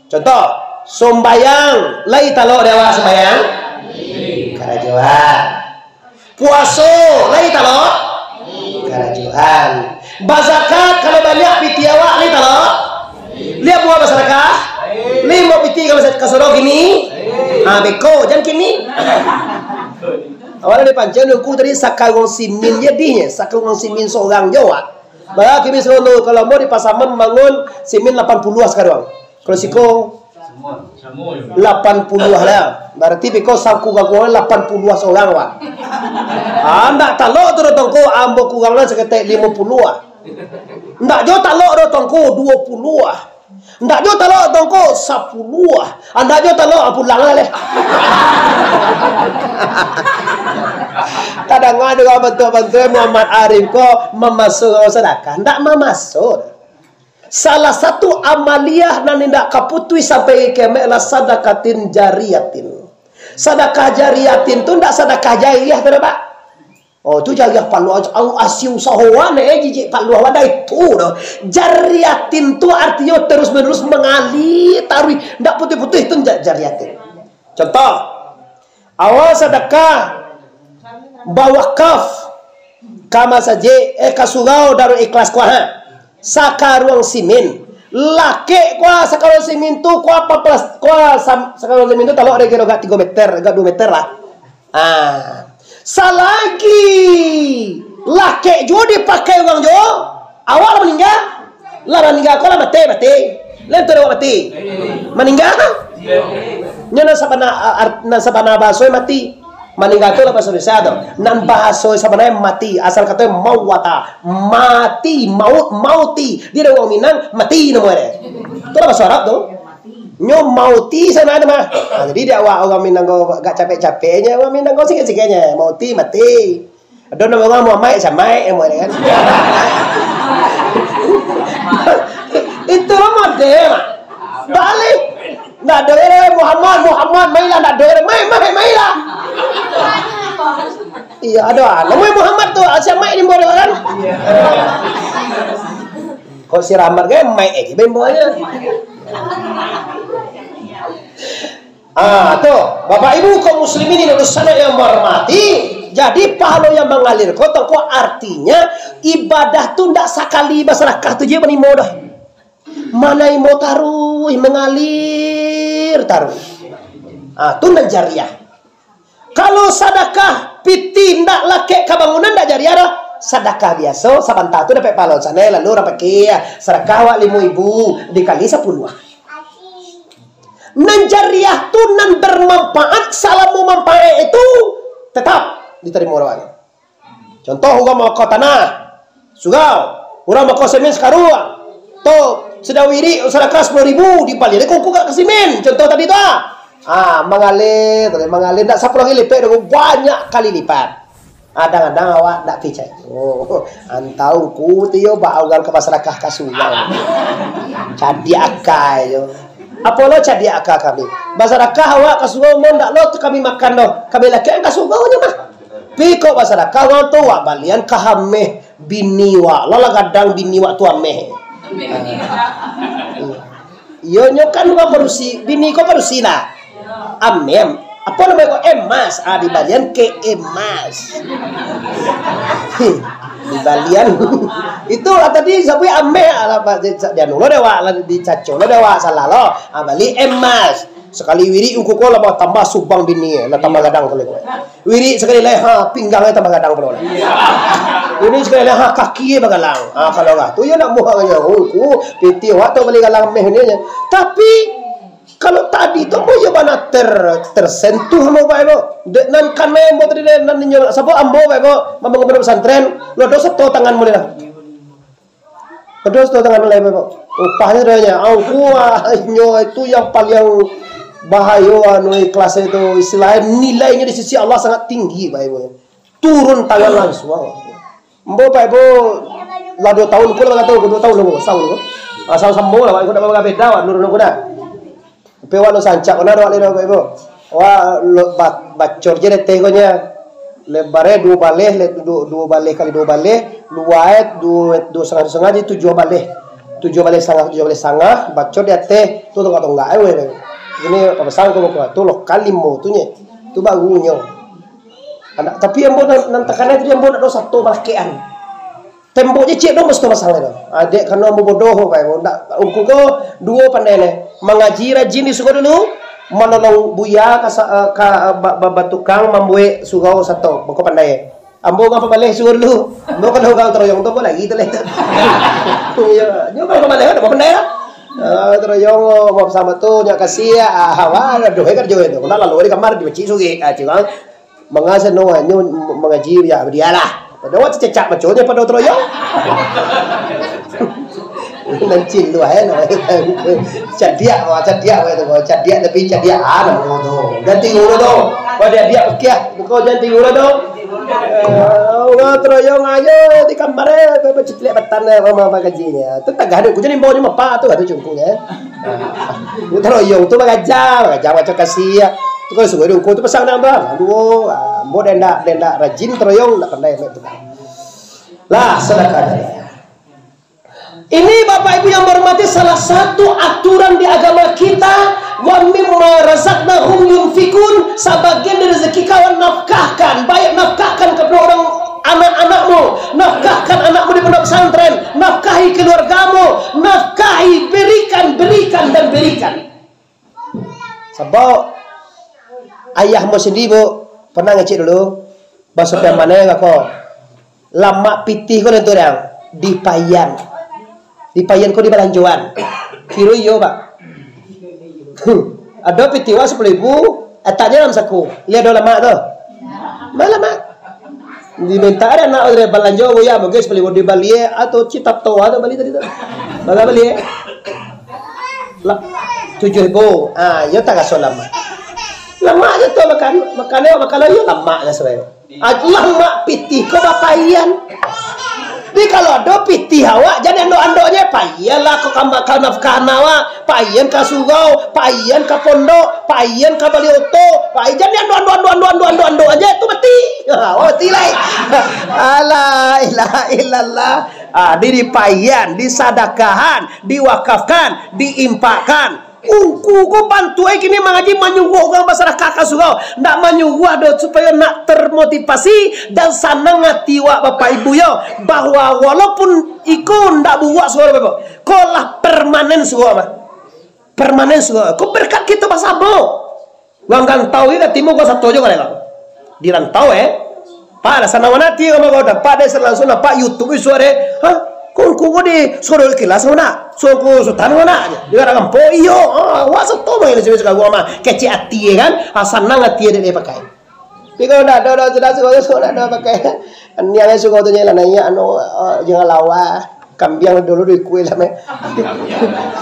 Contoh, sumbayang, lai talok di awak sumbayang? Karajoan. Puaso, lai talok? Karajoan. Bazakat, kalau banyak piti awak, lai talok? Liek buah basadakah? Limo piti kalau sa-, kasoro kini? Ha, beko, jan kini. Awak lah dipancing ungku tadi, sakaruang simin je dihnyo, sakaruang simin sorang je awak. Malah kini sorono, kalau mau di Pasaman bangun simin lapan puluah sakaruang. Kalau siko, lapan puluah lah. Berarti beko sakurang-kurang lapan puluah sorang, wak. Ah, ndak talok tu doh tongko, ambo kurang lah saketek limo puluah. Ndak jo talok doh tongko, duo puluah. Ndak jo talok tongko, sapuluah. Ah, ndak jo talok, ah, pulang lah leh. Kadang ado urang bantuak-bantuak Muhammad Arif ko mamaso urang sadakah. Ndak mamaso. Salah satu amaliah nan indak ka putuih sampai kiamat lah sadakatin jariyatin. Sadakah jariyatin tu ndak sadakah jariah tu, Pak. Oh, tu jariah paluah, au, asia usahoan, eh, jijik paluah wadai tu doh. Jariyatin tu artinyo terus-menerus mangalir taruih, ndak putuih-putuih tu ja-, jariyatin. Contoh, awak sadakah bawakaf ka masajik, eh, ka surau Darul Ikhlas ko ha. Sakaruang simin. Lakek ko ha, sakaruang simin tu ko ha, paplas-, ko ha, sam-, sakaruang simin tu talok ado kiro agak tigo meter, agak duo meter lah. Ah. Salagi lakek juo dipakai urang juo, awak lah maningga. Lah maningga ko lah mati, mati. Lah tu awak mati. Maningga. Nyo nan sabana, ar-, nan sabana bahaso mati. Maningga tu lah bahaso Indonesia tu. Nan bahaso sabananyo mati, asal kato mawata, mati, maut, mauti. Dia ado urang Minang, mati namo dia. Tu lah bahaso Arab tu. Nyo mauti sabananyo mah. Ha, jadi di awak urang Minang ko agak capek-capeknyo, urang Minang ko sikit-sikitnyo. Mauti, mati. Ado namo urang Muhammad, Samaik, namo dia kan. Itu lah model, Mak. Balik. Ndak ado, eh, Muhammad, Muhammad, mailah, ndak ado, eh, mai, mai, mailah. Iya, ado, ah, namo Muhammad tu, ah, Samaik di bawah kan. Kok si Rahmat kan, Maik aja bawahnya. Ah, tu, Bapak Ibu kaum muslimin yang yang menghormati, jadi pahalo yang mangalir ko, tongko artinya ibadah tu ndak sakali basadakah tu je manimo doh. Manaimo taruih, mangalir taruih. Ah, tu nan jariah. Kalau sadakah piti ndak lakek ka bangunan, ndak jariah doh. Sadakah biaso, sabanta tu dapek pahalo. Sanai lalu urang pakai, sadakah awak limo ribu dikali sapuluah. Nan jariah tu, nan bermanfaat, salamo manfaat itu tetap ditarimo awak. Contoh, urang mako tanah, surau, urang mako simin sakaruang. Tu, sadang wirik, sadakah sapuluah ribu, dibali dek ungku ka simin. Contoh tadi tu, ah. Ah, mangalir, mangalir, ndak sapuluah kali lipat, banyak kali lipat. Kadang-kadang awak ndak picayo. Antau ungku tu yo, ba urang ka basadakah ka surau. Cadiak akai yo. Apo lo cadiak akai kami? Basadakah awak ka surau, mo ndak lo tu kami makan doh. Kami lakekan ka surau nyo mah. Pi kok basadakah urang tu, wak balian ka ameh bini wak. Lah, lah gadang bini wak tu ameh. Iyo, nyo kan urang padusi, bini ko padusi lah. Ameh, apo namo ko? Emas. Ah, dibalian ka emas. Dibalian. Itu lah tadi sabuik ameh lah, Pak. Di anu lo dek wak, lah dicaco lo dek wak, salah lo. Ah, bali emas. Sakali wirik ungku ko lah batambah subang bini, lah tambah gadang kali ko. Wirik sakali lai, ha, pinggang tambah gadang pulo lah. Wirik sakali lai, ha, kaki bagalang. Ha, kalau lah tu yo nak muak aja. Oh, ungku, pitih awak tu bali galang meh ni aja. Tapi, kalau tadi tu ambo yo bana ter-, tersentuh ambo, Bapak Ibu. Dek nan kanai ambo tadi, dek nan inyo, sabab ambo, Bapak Ibu, mambangun pondok pesantren, lo doso to tangan mulai lah. Pedos tu tangan mulai, Bapak. Upahnyo dah nyo, angku, ah, nyo itu yang paling bahayo, anu, ikhlas itu, istilahnyo nilainyo di sisi Allah sangat tinggi, Bapak Ibu. Turun tangan langsung. Ambo, Bapak Ibu, lah duo tahun, ko lah duo tahun, duo tahun lah, sahun ko. Ah, sahun sambo lah, Bapak Ibu, ndak babeda, Bapak, nurun ko dah. Tapi wak lo sancak bana wak lo, Bapak Ibu. Wak lo ba-, bacor je leteh ko nya. Lebarnyo duo baleh, le-, duo, duo baleh kali duo baleh, luahnyo duo, duo satangah, duo satangah, jadi tujuah baleh. Tujuah baleh satangah, tujuah baleh satangah, bacor di ateh, tu tonggak-tonggak ai weh. Ini pabasar ko muko, tu lokal limbo tu nye. Tu barunyo. Anak, tapi ambo nan, nan takana tadi ambo nak do sato balakekan. Tembok je ciek do, mesti pasang tu. Ah, dek, karano ambo bodoh, Bapak Ibu. Ndak, ungku ko duo pandai neh. Mangaji rajin di surau dulu, manolong buya ka sa-, eh, ka, eh, ba-, ba-, batukang mambuek surau sato. Bako pandai. Ambo urang pabaleh surau dulu. Ambo kalau urang taroyong tu, ambo lari tu lah tu. Iyo, nyo urang pabaleh kan, ambo pandai lah. Ah, taroyong, ambo samo tu, nyo kasih, ah, wah, aduh, eh, karajo itu. Ndak lalu di kamar, dipacik surek, ah, cik, ah. Manga sano nyo mangaji, yo, badialah. Pado awak cacak maco nyo pado taroyong. Nan ciluah, eh, namo cadiak, wah, cadiak, wah, tu, cadiak, tapi cadiak, ah, namo tu. Jan tiru tu. Wah, dia, dia, oke, ah. Kau jan tiru tu. Eh, urang taroyong ayo di kamar, eh, ba-, bacicilek batan, eh, mama mangaji nyo. Tu tagah dek ungku, jadi ambo nyo mapa tu, ado cungkunyo, eh. Nyo taroyong tu mangaja, mangaja maco kasih, ah. Tu kalau suruh dek ungku tu pasang nang tu, ah. Aduh, ah, ambo dah ndak, dah ndak rajin taroyong, ndak pandai mek tu. Lah, sadakah jariah. Ini, Bapak Ibu yang berhormati, salah satu aturan di agama kita, "Wa mimma razaqnahum yunfikun," sabagian dari rezeki kawan nafkahkan, baik nafkahkan kepada orang anak-anakmu, nafkahkan anakmu di pondok pesantren, nafkahi keluargamu, nafkahi, berikan, berikan, dan berikan. Sabab ayah ambo sendiri, Bu, pernah ngecek dulu, baso pian mano ko, lamak pitih ko nanti urang, di paian. Di paian ko di balanjoan. Kiro iyo, Pak. Ado pitih wak sapuluah ribu, ataknyo dalam saku. Lai ado lamak tu? Ma lamak. Diminta dek anak tu, balanjo, buya, mungkin sapuluah ribu dibali, eh, atau citap toa tu bali tadi tu. Bara bali, eh? Lah, tujuah ribu. Ah, iyo taraso lamak. Lamak je tu makan, makan, makan, iyo lamak je sebenarnya. Ah, lamak pitih ko bapaian. Jadi kalau ado pitih awak, jan diandok-andok je, paianlah ko ka ma-, ka nafkahan awak. Paian ka surau, paian ka pondok, paian ka bali oto, paian jan diandok-andok, andok-andok, andok-andok, andok-andok aja tu mati. Ha, oh, mati lai. La ilaha illallah. Ah, di, dipaian, disadakahan, diwakafkan, diinfakkan. Ungku ko bantuak kini mangaji manyuruah urang basadakah ka surau. Ndak manyuruah doh supayo nak termotivasi dan sanang ati wak Bapak Ibu yo, bahwa walaupun iko ndak buruak surau Bapak Ibu, ko lah permanen surau mah. Permanen surau. Ko berkat kito basamo. Urang rantau ni ka timu ko sato jo ka lewat. Di rantau, eh. Pak, lah sanang bana ati ko mako, nampak dek langsung nampak YouTube isuak dek. Ha? Ko, ko, ko di Surau Ikhlas ko nak? Surau Sultan ko nak? Di Gadang Ampo, iyo. Ha, wak sato mah ini sini sekarang mah. Kecek ati kan? Ha, sanang ati dek dia pakai. Tapi kalau ndak ado, dah sudah suruh, suruh ndak ado pakai. Niang suruh tu je lah naiak anu, ah, jangan lawa. Kambiang dulu duit kue lah meh.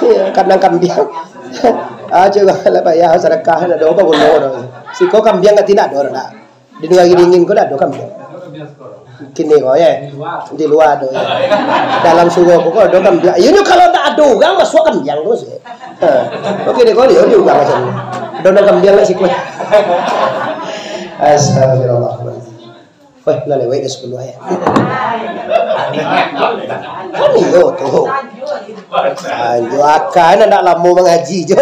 Iyo, kandang kambiang. Ah, cuba lah payah sadakah, ndak ado apa guno dah. Siko kambiang ka tindak ado dah. Di duo hari dingin ko dak ado kambiang. Kini ko, ya. Di lua ado, ya. Dalam surau ko, ko ado kambiang. Iyo, nyo kalau dak ado urang masuak kambiang tu sih. Ha. Oke deh, ko dio di urang macam ni. Ado nan kambiang lah siko. Astagfirullahaladzim. Weh, lah lewat dah sepuluh ya. Kan iyo tu. Anjo akan ndak lamo mangaji jo.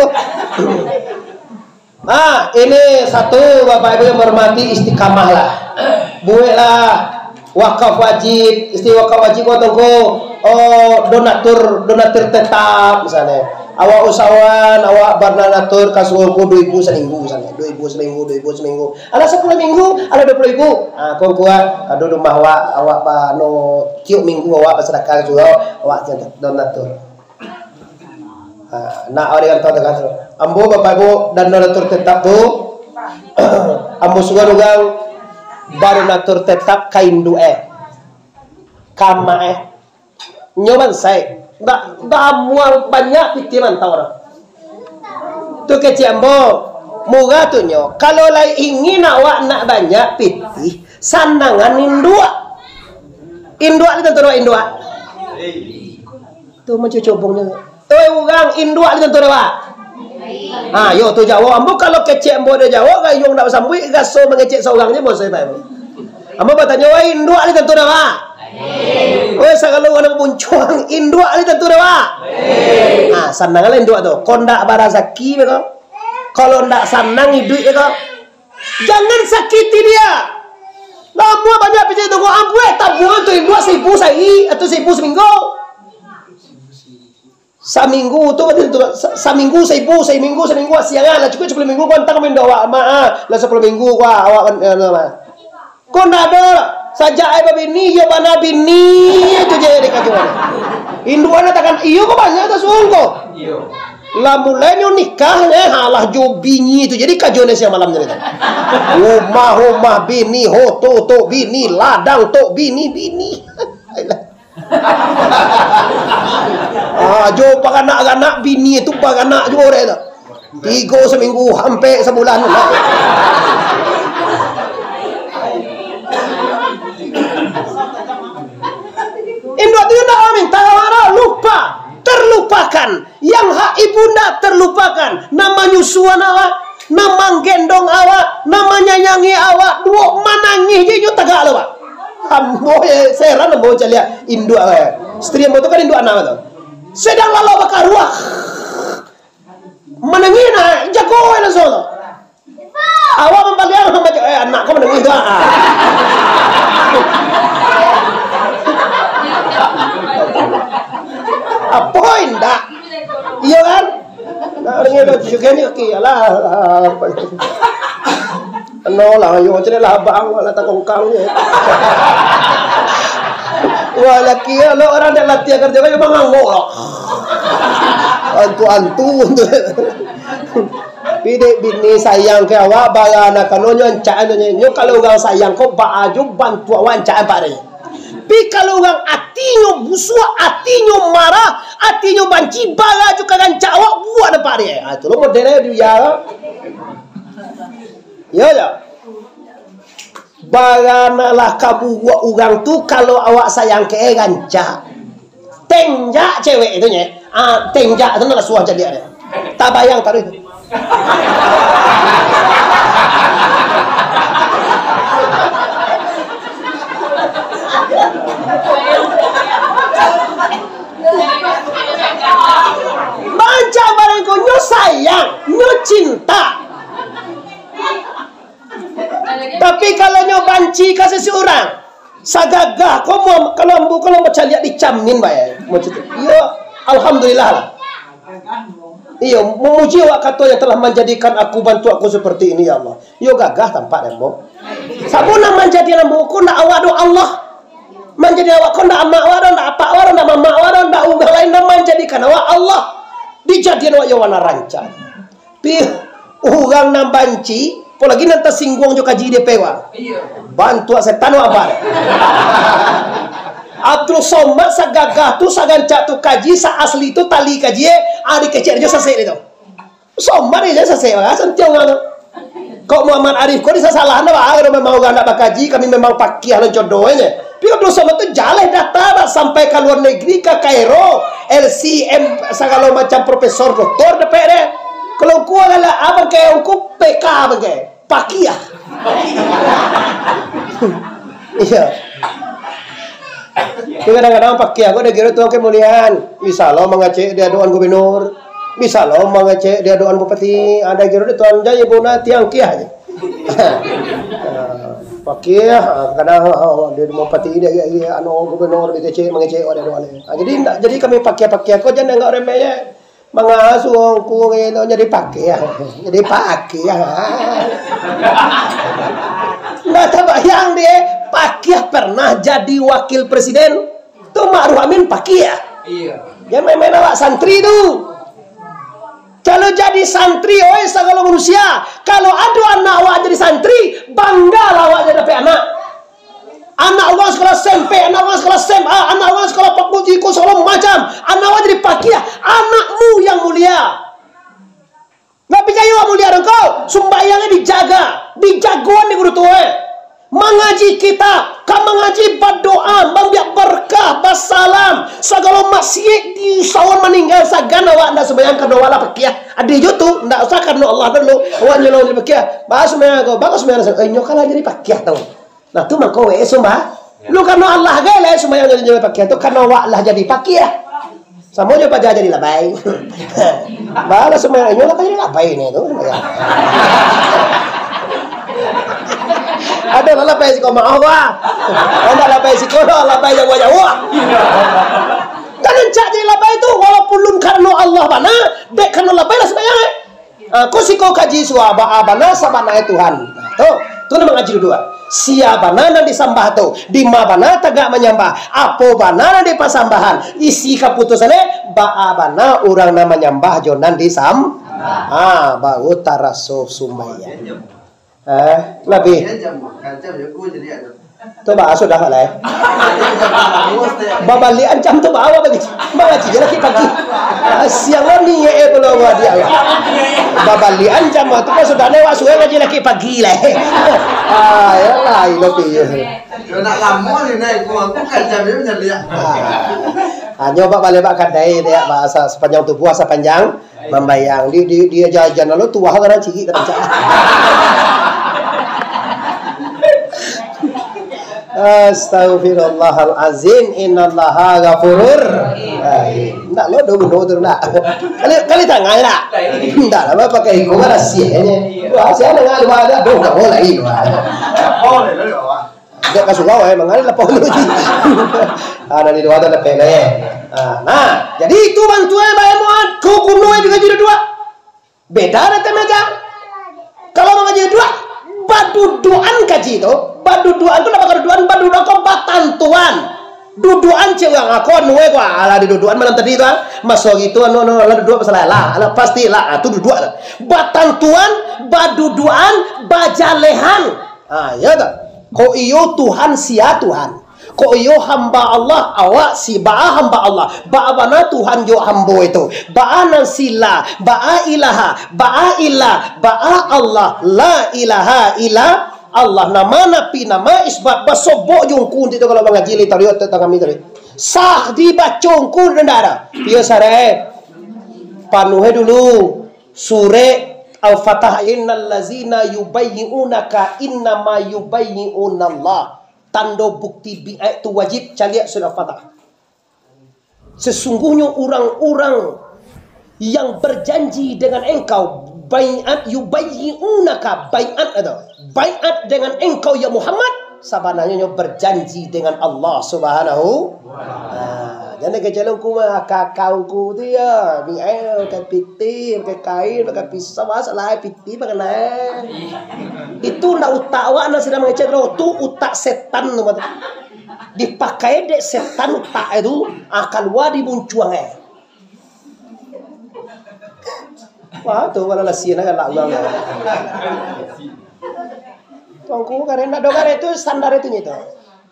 Ah, ini satu, Bapak Ibu yang menghormati, istiqamah lah. Bueklah wakaf wajib, isti wakaf wajib ko tongko, oh, donatur, donatur tetap misalnya. Awak usahawan, awak berdonatur ka surau ko duo ribu saminggu misalnya. Duo ribu saminggu, duo ribu saminggu. Alah sapuluah minggu, alah duo puluah ribu. Ah, ko kuat, ado rumah awak, awak pa, no, tiok minggu awak basadakah ka surau, awak donatur. Ha, nak awak dengan tahu tu. Ambo Bapak Ibu dan donatur tetap tu, ambo suruah urang badonatur tetap ka induak eh. Ka amak eh. Nyo bansai. Ndak, ndak amuah banyak pitih mantau urang. Tu kecek ambo, murah tu nyo. Kalau lai ingin awak nak banyak pitih, sanangan induak. Induak ni tantu induak. Tu mancucubungnyo. Oi urang, induak di tantu dek awak? Ha, yo tu jawab. Ambo kalau kecek ambo ado jawab, gayuang dak basambuik, raso mangecek surang je bos saya. Ambo batanyo, "Oi induak di tantu dek awak?" Oi sagalo urang buncuang, induak di tantu dek awak? Ha, sananglah induak tu. Kok ndak barasaki beko. Kalau ndak sanang iduik beko. Jangan sakiti dia. Lamun banyak pijak tu, ambuih tabuangan tu induak saribu sahari atau saribu saminggu. Saminggu tu, sa-, saminggu saibu, saminggu, saminggu siangan lah, cukuik sapuluah minggu, ko antang main doa, mak, ah, lah sapuluah minggu, ko awak, eh, lah, lah. Ko ndak ado, sajak ai babini, iyo bana bini, itu je dikajuan. Induan katakan, iyo ko banyak tu suang ko. Iyo. Lah mulai nyo nikah, eh, alah jo bini tu, jadi kajuan siang malam jadi tu. Rumah, rumah bini, hoto, to bini, ladang, to bini, bini. Alah. Ah, jo baranak-ranak bini tu baranak juo dek tu. Tigo saminggu, ampek sabulan. Induak tu ndak minta awak dah lupa, terlupakan. Yang hak ibunda terlupakan. Nan manyusuan awak, nan manggendong awak, nan manyayangi awak, duo manangih je inyo tagak lo, Pak. Ambo, eh, seran ambo caliak induak, eh. Istri ambo tu kan induak anak tu. Sedang lalau bakaruah. Manangih nah, jago, eh, langsung tu. Awak mambaliak, eh, anak ko manangih tu, ah. Apo indak? Iyo kan? Nah, urang itu juga ni, oke, alah, alah, apo itu? Ano lah, yo, cari lah abang, lah tangkongkang je. Wah, laki, lo urang dak latihan kerja, kan memang ngangok lah. Antu-antu. Pi dek bini sayang ka awak, baranak kano nyo ancak nyo, nyo kalau urang sayang ko baa jo bantu awak ancak ampek ari. Pi kalau urang atinyo busuak, atinyo marah, atinyo banci, bara jo ka rancak awak buak nampak ari. Ha, tu lo model e dunia ko. Yo, yo. Baranalah ka buruak urang tu, kalau awak sayang ka e rancak. Tenjak cewek tu nye. Ah, tenjak tu nak suah jadi ada. Tabayang taruih tu. Rancak barang ko nyo sayang, nyo cinta. Tapi kalau nyo banci ka sisi urang, sagagah ko mo-, kalau ambo, kalau ambo caliak dicamin bae, macam tu. Iyo, alhamdulillah lah. Iyo, memuji awak kato yang telah manjadikan aku, bantu aku seperti ini, ya Allah. Iyo, gagah tampak dek ambo. Sabo nan manjadian ambo ko ndak awak doh, Allah. Manjadian awak ko ndak amak awak doh, ndak apak awak doh, ndak mamak awak doh, ndak urang lain, nan manjadian awak Allah. Dijadian awak yo nan rancak. Pi, urang nan banci, apolai nan tasingguang jo kaji D P wak. Bantuak setan wak, Abah. Abdul Somad sagagah tu, sagancak tu kaji, sa-asli tu tali kaji, eh, ah, dikecek jo sasek dia tu. Somad dia sasek, wak, santiang wak tu. Kok Muhammad Arif, kok disasalahan, wak, kalau memang urang ndak bakaji, kami memang pakiah lo jodoh, eh. Pi Abdul Somad tu jaleh data, wak, sampai ka luar negeri, ka Kairo, L C M, sagalo macam profesor, doktor, dapek deh. Kalau ku adalah abang ke, ku P K abang ke. Pakiah. Iya. Tapi kadang-kadang pakiah ko dikiro tuan kemuliaan. Bisa lo mangecek di adoan gubernur. Bisa lo mangecek di adoan bupati. Ado kiro di tuan jai bona tiang kiah je. Pakiah, ah, kadang, ah, di bupati, di, di, di, anu, gubernur dikecek, mangecek, ado adoan. Ah, jadi ndak, jadi kami pakiah-pakiah ko jan anggap remeh je. Mangasuh ku ngeno jadi pakiah. Jadi pakiah. Ndak tabayang deh, pakiah pernah jadi wakil presiden. Tu Ma'ruf Amin pakiah. Iya. Jan main-main awak santri tu. Kalau jadi santri, oi, sagalo manusia. Kalau ado anak awak jadi santri, banggalah awak jadi dapek anak. Anak urang sekolah S M P, anak urang sekolah S M A, anak urang sekolah fakultas, iko segala macam. Anak urang jadi pakiah, anakmu yang mulia. Ndak picayo awak mulia dong ko, sumbayang dijaga, dijagoan di guru tuo, eh. Mangaji kitab, ka mangaji badoa, mambiak barkah, basalam, sagalo maksiat diusahoan maningga, sagan awak ndak sumbayang karano awak lah pakiah. Ado jo tu, ndak usah karano Allah dulu, awak nyo lah jadi pakiah. Ba sumbayang ko, ba sumbayang, eh, nyo kan lah jadi pakiah tu. Nah, tu mangko wek sumbah. Lu karano Allah gai lah sumbayang jadi, jadi pakiah tu, karano awak lah jadi pakiah. Samo jo paja jadi labai. Balah sumbayang inyo lah jadi labai ni tu. Ado lah labai siko maoh, wah. Ado labai siko doh, labai jauah-jauah. Kan rancak jadi labai tu, walaupun lun karano Allah bana, dek karano labai lah sumbayang, eh. Ah, ko siko kaji suah, baa bana sabana Tuhan. Tu, tu nan mangaji duduak. Sia bana nan disambah tu, dima bana tagak manyambah, apo bana nan dipasambahan, isi kaputusan, eh, baa bana urang nan manyambah jo nan disam-, ah, baru taraso sumbayang. Eh, labiah. Tu baa sudah lah, eh. Babaliak ancam tu baa bagi. Mangaji je lah kek pagi. Ah, siang lo ni, eh, pulo awak dia lah. Babaliak ancam tu kan sudah lewat suai ngaji lah kek pagi lah, eh. Ah, yo lah, ilo pi. Yo nak lamo ni naik, aku, aku kan jam ni menyaliak. Ah. Hanyo bak baleh bak kadai dia, bahasa sepanjang tubuh, sepanjang mambayang. Di, di, di jajan lalu tuah kadang cirik kadang cak. Astagfirullahalazim, innallaha ghafurur rahim. Ndak lo do bunuh tu ndak. Kali, kali tangan ndak. Ndak lah pakai iko kan rahasianyo. Wah, sia dengar dua ada, doh, ndak boleh ini. Dek ka surau, eh, mangalir lapau tu. Ah, dari luar tu ada pele. Ah, nah, jadi itu bantuan Bayar Muat, ko kuno itu gaji dua. Beda ada temeja. Kalau mangaji dua, baduduan kaji tu, baduduan tu napa kaduduan, baduduan ko batantuan. Duduan cewek urang, aku anu, eh, ko, alah diduduan malam tadi tu, ah. Maso hari tu, anu, anu, alah duduan pasal lah, alah pasti lah, ah, tu duduan lah. Batantuan, baduduan, bajalehan. Ha, iyo tak? Kok iyo Tuhan sia Tuhan? Kok iyo hamba Allah, awak si baa hamba Allah? Baa bana Tuhan jo hambo itu? Baa nan sila? Baa ilaha? Baa ilah? Baa Allah? La ilaha illa Allah. Nama napi nama isbat basobok jungkun itu kalau mangaji li tadi, otak kami tadi. Sah dibaco ungkun ndak ada. Iyo sarai. Panuhi dulu. Surek Al-Fatah, "Innal lazina yubayyi'unaka innama yubayyi'unallah." Tando bukti bi'at tu wajib, caliak surek Al-Fatah. Sesungguhnya orang-orang yang berjanji dengan engkau, baiat, yubayyi'unaka, baiat atau baiat dengan engkau ya Muhammad, sabananyo nyo berjanji dengan Allah Subhanahu. Ah. Jan kecek lo ngku mah, aka-aka ngku tu yo, ni ai, pakai pitih, pakai kain, pakai pisau, ah, salah ai pitih, pakai nai. Itu ndak utak awak nan sadang mangecek lo, tu utak setan tu mah. Dipakai dek setan utak itu, ah, kalua di muncuang ai. Wah, tu kalau lasian galak urang. Tuangku karena dogar itu standar itu nyo tu.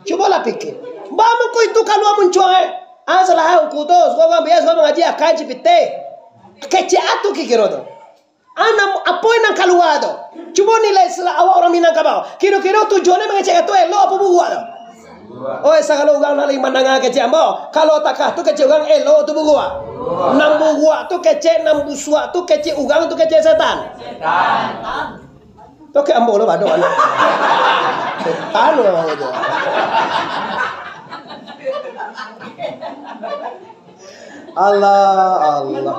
Cubolah pikir. Baa mangko itu kalua muncuang ai. Ah, salah angku tu, suko urang biaso mangaji akan cipite. Kecek atu kikiro tu. Anam, apo nan kalua tu? Cubo nilai sila awak urang Minangkabau. Kiro-kiro tujuannyo mangecek atu elok apo buruak tu? Oi, sagalo urang nan lai mandanga kecek ambo, kalau takah tu kecek urang elok tu buruak. Nan buruak tu kecek, nan busuak tu kecek urang tu kecek setan. Tu kek ambo lo badok anak. Setan lo ambo tu. Allah, Allah.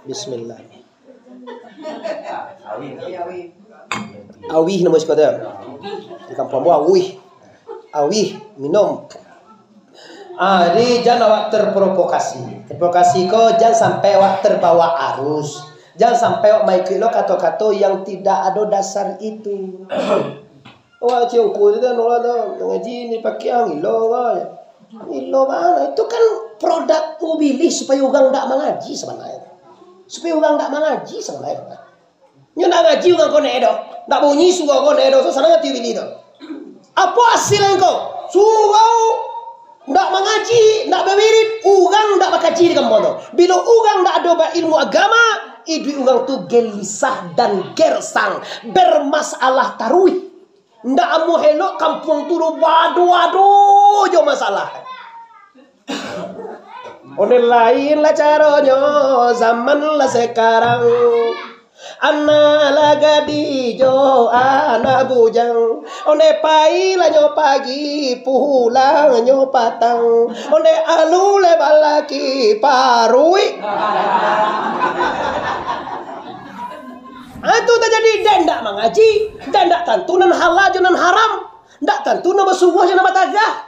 Bismillah. Awih namo siko tu. Di kampuang ambo awih. Awih, minum. Ah, jadi jan awak terprovokasi. Terprovokasi ko jan sampai awak terbawa arus. Jan sampai awak maikuik lo kato-kato yang tidak ado dasar itu. Awak cium kulit tu, nolak tu. Ngaji ni pakai ang ilo ko. Ilo bana? Itu kan produk ubilih supaya urang dak mangaji sabananyo. Supaya urang dak mangaji sabananyo. Nyo ndak ngaji urang konek doh. Ndak bunyi surau konek doh. So, sanang ati ubilih tu. Apo hasil engkau? Surau ndak mangaji, ndak bawirid, urang ndak bakaji di kampuang tu. Bilo urang ndak ado bailmu agama, iduik urang tu gelisah dan gersang, bermasalah taruih. Ndak amuah elok kampuang tu doh, bado-ado jo masalah. Onde lain lah caronyo, zaman lah sekarang. Anak lah gadih jo anak bujang. Onde pai lah nyo pagi, pulang nyo patang. Onde alu le balaki paruik. Ah, tu tajadi, den ndak mangaji, den ndak tantu nan halal jo nan haram, ndak tantu nan basubuah jo nan batagah,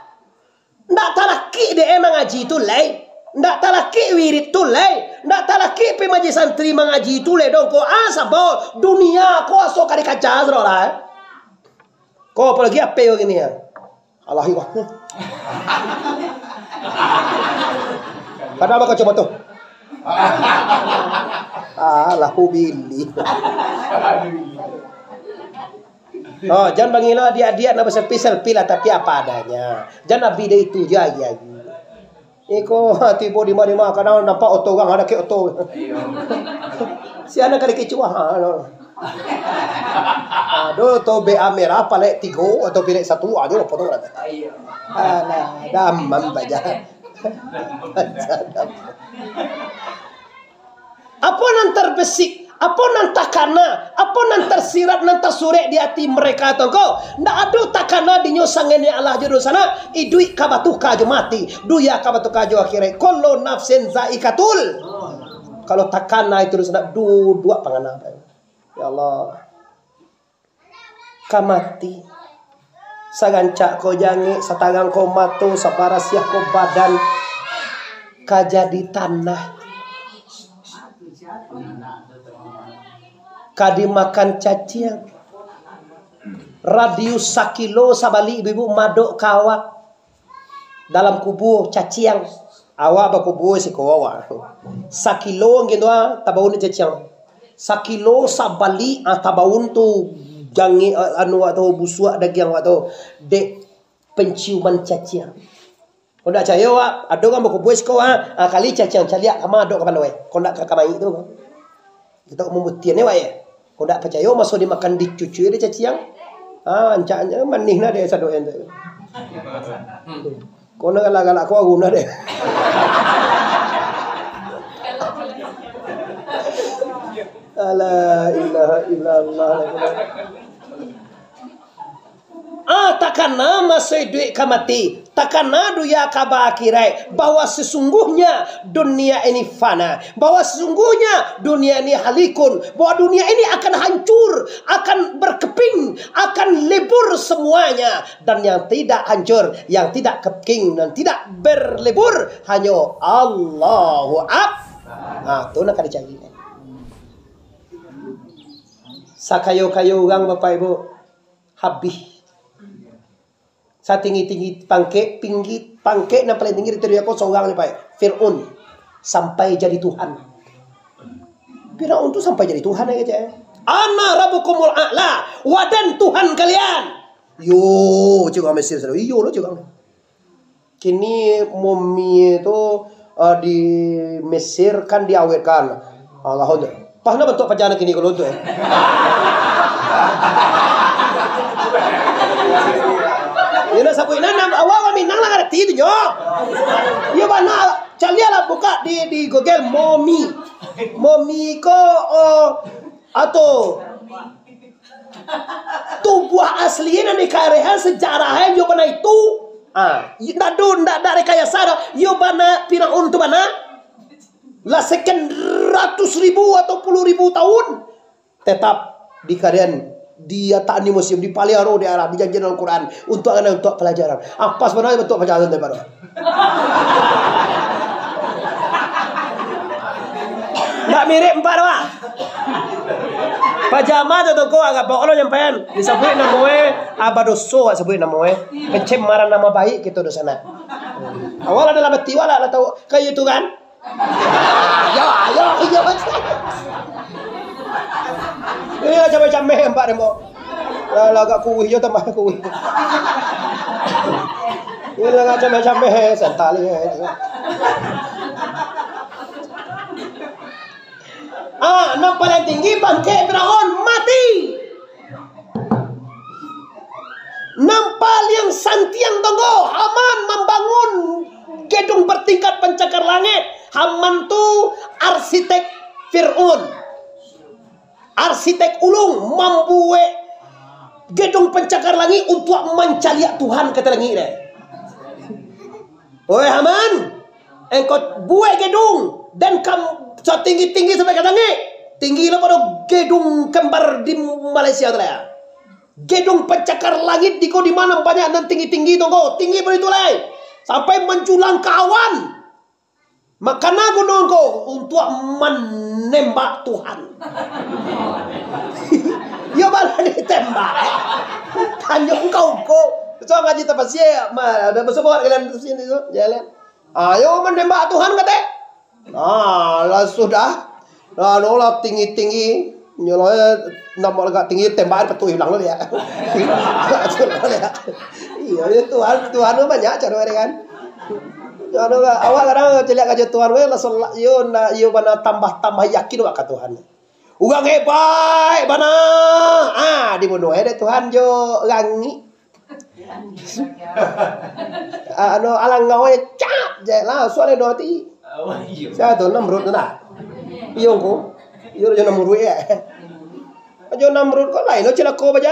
ndak talakik dek e mangaji tu lai, ndak talakik wirid tu lai, ndak talakik pai majlis santri mangaji tu lai, dong ko, ah, sabab dunia ko aso ka dikaca sado lah, eh. Ko apolai ape ko kini, ya? Alah, iwah. Padahal bakacamato. Alah, ubili. Oh, jan bangilo adiak-adiak nak baselfie, selfie lah, tapi apa adanya. Jan abi dek itu je agi-agi. Iko, tibo di ma-di ma, kadang nampak oto urang, ado kek oto. Iyo. Sia nan ka dikicuah, ha, no. Ado oto B A merah, palek tigo, oto pilek satu, ado oto urang. Iyo. Alah, damam baja. Apo nan terbesik, apo nan takana, apo nan tersirat, nan tersurek di ati mereka tu ko? Ndak ado takana dinyo sangenek alah jo dunsanak, iduik ka batuka jo mati, dunia ka batuka jo akhirat. Kullu nafsin zaikatul. Kalau takana itu dunsanak, duduak pangana. Ya Allah. Ka mati. Sarancak ko jangek, satarang ko mato, sabarasiah ko badan, ka jadi tanah, ka dimakan caciang. Radius sakilo sabalik ibu-ibu madok ka awak. Dalam kubua caciang. Awak bakubua siko awak. Sakilo mungkin tu, ah, tabaun caciang. Sakilo sabalik, ah, tabaun tu jangek, ah, anu awak tu, busuak dagiang awak tu. Dek penciuman caciang. Kok ndak cayo awak, ado urang bakubua siko, ah, ah, kali caciang caliak kama adok ka pando, eh. Kok ndak ka kamaik tu. Kito mambuktian ni, wak, yo. Kok ndak pacayo, maso dimakan dicucui dek caciang. Ah, rancaknyo manih nah dek sadonyo tu. Kok ndak galak-galak ko aru nah dek. La ilaha illallah. Ah, takana maso iduik ka mati, takana dunia ka ba akhirat, bahwa sesungguhnya dunia ini fana, bahwa sesungguhnya dunia ini halikun, bahwa dunia ini akan hancur, akan berkeping, akan lebur semuanya. Dan yang tidak hancur, yang tidak keping, dan tidak berlebur, hanyo Allahu Akbar. Ah, tu nak ka dicari. Sakayo-kayo urang, Bapak Ibu, habih. Satinggi-tinggi pangkek, tinggi pangkek nan paling tinggi di dunia ko sorang ni, Pak. Fir'aun sampai jadi Tuhan. Fir'aun tu sampai jadi Tuhan, ya, kecek. "Ana rabbukumul a'la, wadan Tuhan kalian." Yo, cik urang Mesir sado. Iyo lo, cik urang. Kini mumi tu, eh, di Mesir kan diawetkan. Allahu Akbar. Pas na bantuak paja nan kini ko lo tu, eh. Yo, nak sabuik nan, nan awak, awak Minang lah ngarati tu nyo. Yo, bana, caliaklah buka di, di Google, momi. Momi ko, oh, atau tubuah asli nan dikarehan sejarah yo bana itu. Ah, ndak do, ndak, ndak rekayasa do. Yo bana Firaun tu bana. Lah sekian ratus ribu atau puluh ribu tahun, tetap dikarian, diatakan di museum, dipaliaro di Arab, dijanjikan dalam Quran, untuk anak, untuk pelajaran. Apas bana bentuk pelajaran tu baru. Ndak mirip empat tu, ah. Pajama tu toko agak bok lo nyampaian. Disabuik namo e, ah, badoso sabuik namo e. Pencemaran nama baik kito doso nak. Awak lah dalam ati awak lah, lah tahu. Kayak itu kan? Ayo, ayo, ayo. Ini lah cameh-cameh empat demo. Lah, lah agak kuih jo, tambah kuih. Ini lah agak cameh-cameh, santai aja. Ah, nan paling tinggi bangkek Firaun mati. Nan paliang santiang tonggo, Haman mambangun gedung bertingkat pencakar langit. Haman tu arsitek Fir'aun. Arsitek ulung mambuek gedung pencakar langit untuak mancaliak Tuhan ka langik deh. Oi Haman, engkau buek gedung dan kam satinggi-tinggi sampai ka langik. Tinggi lo pado gedung kembar di Malaysia tu lah ya. Gedung pencakar langit di ko di ma banyak nan tinggi-tinggi tu ko. Tinggi pado itu lai. Sampai manjulang ka awan. Makana guno ko untuak manembak Tuhan. Yo bana ditembak. Tanyo engkau ko. So ngaji tapasia, ma, ado basobok kalian di sini tu, jalan. Ayo manembak Tuhan, kate. Ah, lah sudah. Lah, no lah tinggi-tinggi. Nyo lah, eh, namo agak tinggi, tembak patuh hilang lah dia. Iyo, iyo, Tuhan, Tuhan tu banyak caro dia kan. Caro awak kadang caliak ka Tuhan, weh, lah selak, iyo, na, iyo bana tambah-tambah yakin awak ka Tuhan. Urang hebat bana. Ah, dibunuah dek Tuhan jo rangik. Ah, anu, alangau e, cap, je lah, suara dua ti. Oh, iyo. Sia tu, Namrud tu nak? Iyo ko. Iyo, jo Namrud, ya. Jo Namrud ko lain lo cilako baja.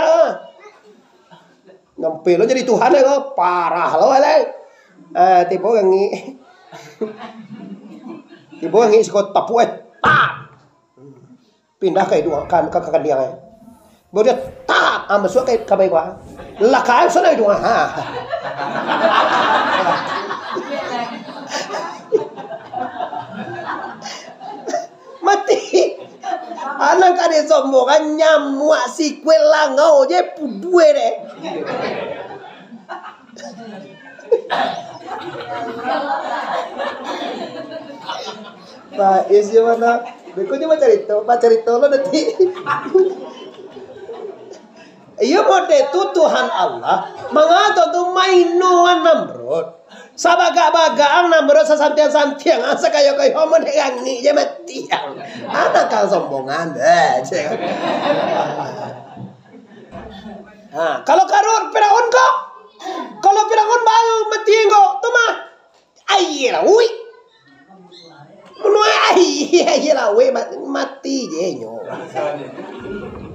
Nyampe lo jadi Tuhan, ya, ko. Parah lo, alai. Ah, tibo rangik. Tibo rangik siko tapuak, eh. Tap. Pindah ka iduang, ka, ka, ka kandiang, eh. Baru dia, tap, ah, masuak ka, ka bayi gua. Lah, ka sana iduang, ha. Mati. Anak ka disombongan, nyamuak sikue langau je, pudue deh. Pak Is, yo mano? Beko nyo bacarito, bacarito lo nanti. Iyo, mode tu Tuhan Allah. Mangato tu mainoan Namrud. Sabagak-bagak ang Namrud, sasantiang-santiang ang, sakayo-kayo mode rangik je mati ang. Anak kang sombongan. Eh, cek. Ha, kalau Karun, Firaun ko, kalau Firaun baru mati ko, tu mah aia lauik. Nunuai aia, aia lauik ma-, mati je nyo.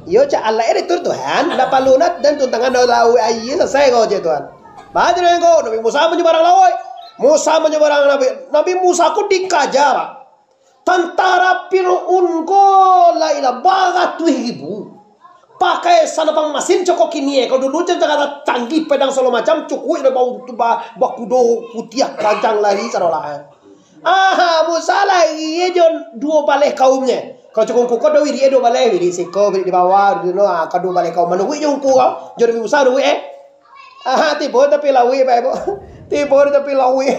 Iyo, cak alat e diatur Tuhan, ndak paralu nak den tuntangan dek lauik aia, salasai kau je Tuhan. Baco dek kau, Nabi Musa manyabarang lauik. Musa manyabarang Nabi, Nabi Musa ko dikaja, Pak. Tantara Firaun ko lah ilah baratuih ribu. Pakai sanapang masin cako kini, eh. Kalau dulu cako canggih, pedang sagalo macam, cukuik lah bau tu ba-, bakudo putiah panjang lari sadolah. Aha, Musa lari jo duo baleh kaumnyo. Kalau cako ungku ko, ado wirik duo baleh, wirik siko, wirik di bawah, wirik di no, ah, ka duo baleh kaum. Manuruik jo ungku ko, jo Nabi Musa manuruik, eh. Aha, tibo tapi lauik, Bapak Ibu. Tibo tapi lauik.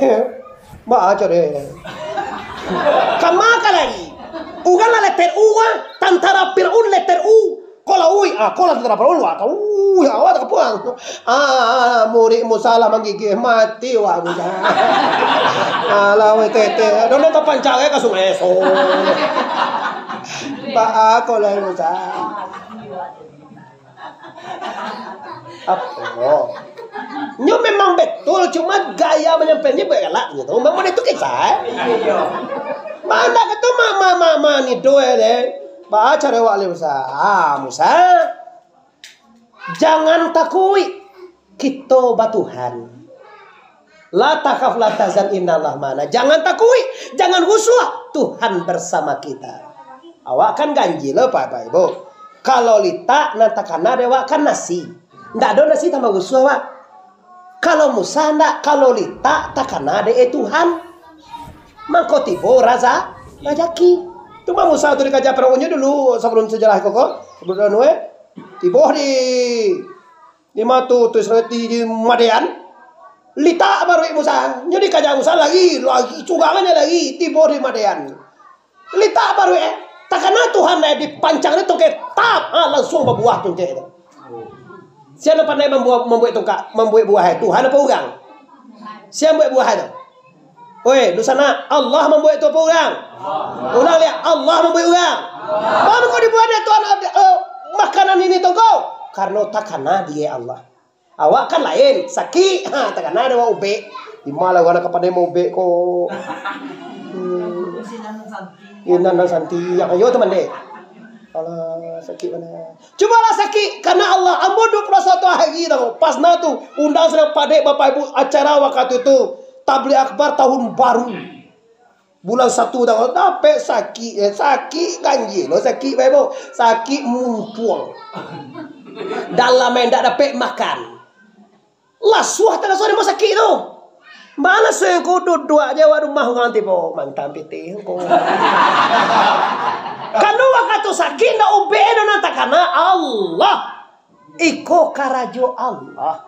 Baco deh. Kama ka lari? Urang lah letter U, ah. Tantara Firaun letter U. Ko lauik, ah, ko lah tantara Firaun, wah, kau, uh, ya, awak tak pulang. Ah, ah, murid Musa lah manggigih, mati, wah, Musa. Alah, weh, tete. Dono tapancang, eh, ka sungai, so. Ba, ah, ko lah, Musa. Apo? Nyo memang betul, cuma gaya manyampaiannyo buek galak nyo tu. Memang itu kisah, eh? Iyo. Mana ka tu ma-, ma-, ma-, manido, eh, deh. Baco dek awak lai, Musa. Ah, Musa. Jangan takuik. Kito batuhan. La takhaf, la tahzan, innallaha ma'ana. Jangan takuik, jangan rusuah. Tuhan bersama kita. Awak kan ganjil lo, Bapak Ibu. Kalau litak nan takana dek awak kan nasi. Ndak ado nasi tambah rusuah awak. Kalau Musa ndak, kalau litak takana dek, eh, Tuhan. Mangko tibo raza-, razaki. Cuma Musa tu dikaja Firaun nyo dulu, sabalum sajarah ko, ko. Sabalum anu, eh. Tibo di Di ma tu, tu Israel di, di Madian. Litak baruik Musa. Nyo dikaja Musa lari, lari, curang aja lari, tibo di Madian. Litak baruik, eh. Takana Tuhan, eh, dipancang ni tungkek, tap, ha, langsuang babuah tungkek tu. Sia nan pandai mambuek, mambuek tungkak, mambuek buah, eh, Tuhan apo urang? Sia mambuek buah tu? Oi, dunsanak, Allah mambuek tu apo urang? Ulang liak, Allah mambuek urang. Baa mangko dibuek dek Tuhan, eh, makanan ini tu ko? Karano takana dek Allah. Awak kan lain, sakik, ha, takana dek awak ubek. Di ma lah urang ka pandai maubek ko? Hmm. Inan nan santi, yang ayo tu mandeh. Alah, sakik bana. Cubolah sakik, karena Allah, ambo duo puluah satu hari tau. Pas nah tu, undang sadang padek Bapak Ibu acara wakatu tu. Tabligh akbar tahun baru. Bulan satu tau, dapek sakik, eh, sakik ganjil, oh, sakik bae, bo. Sakik muncuang. Dalam eh, ndak dapek makan. Lasuah talaso di rumah sakik tu. Baa lasuah ko duduak je awak rumah urang tibo, mantang pitih ko. Kalau wakatu sakik ndak ubek doh nan takana Allah. Iko karajo Allah.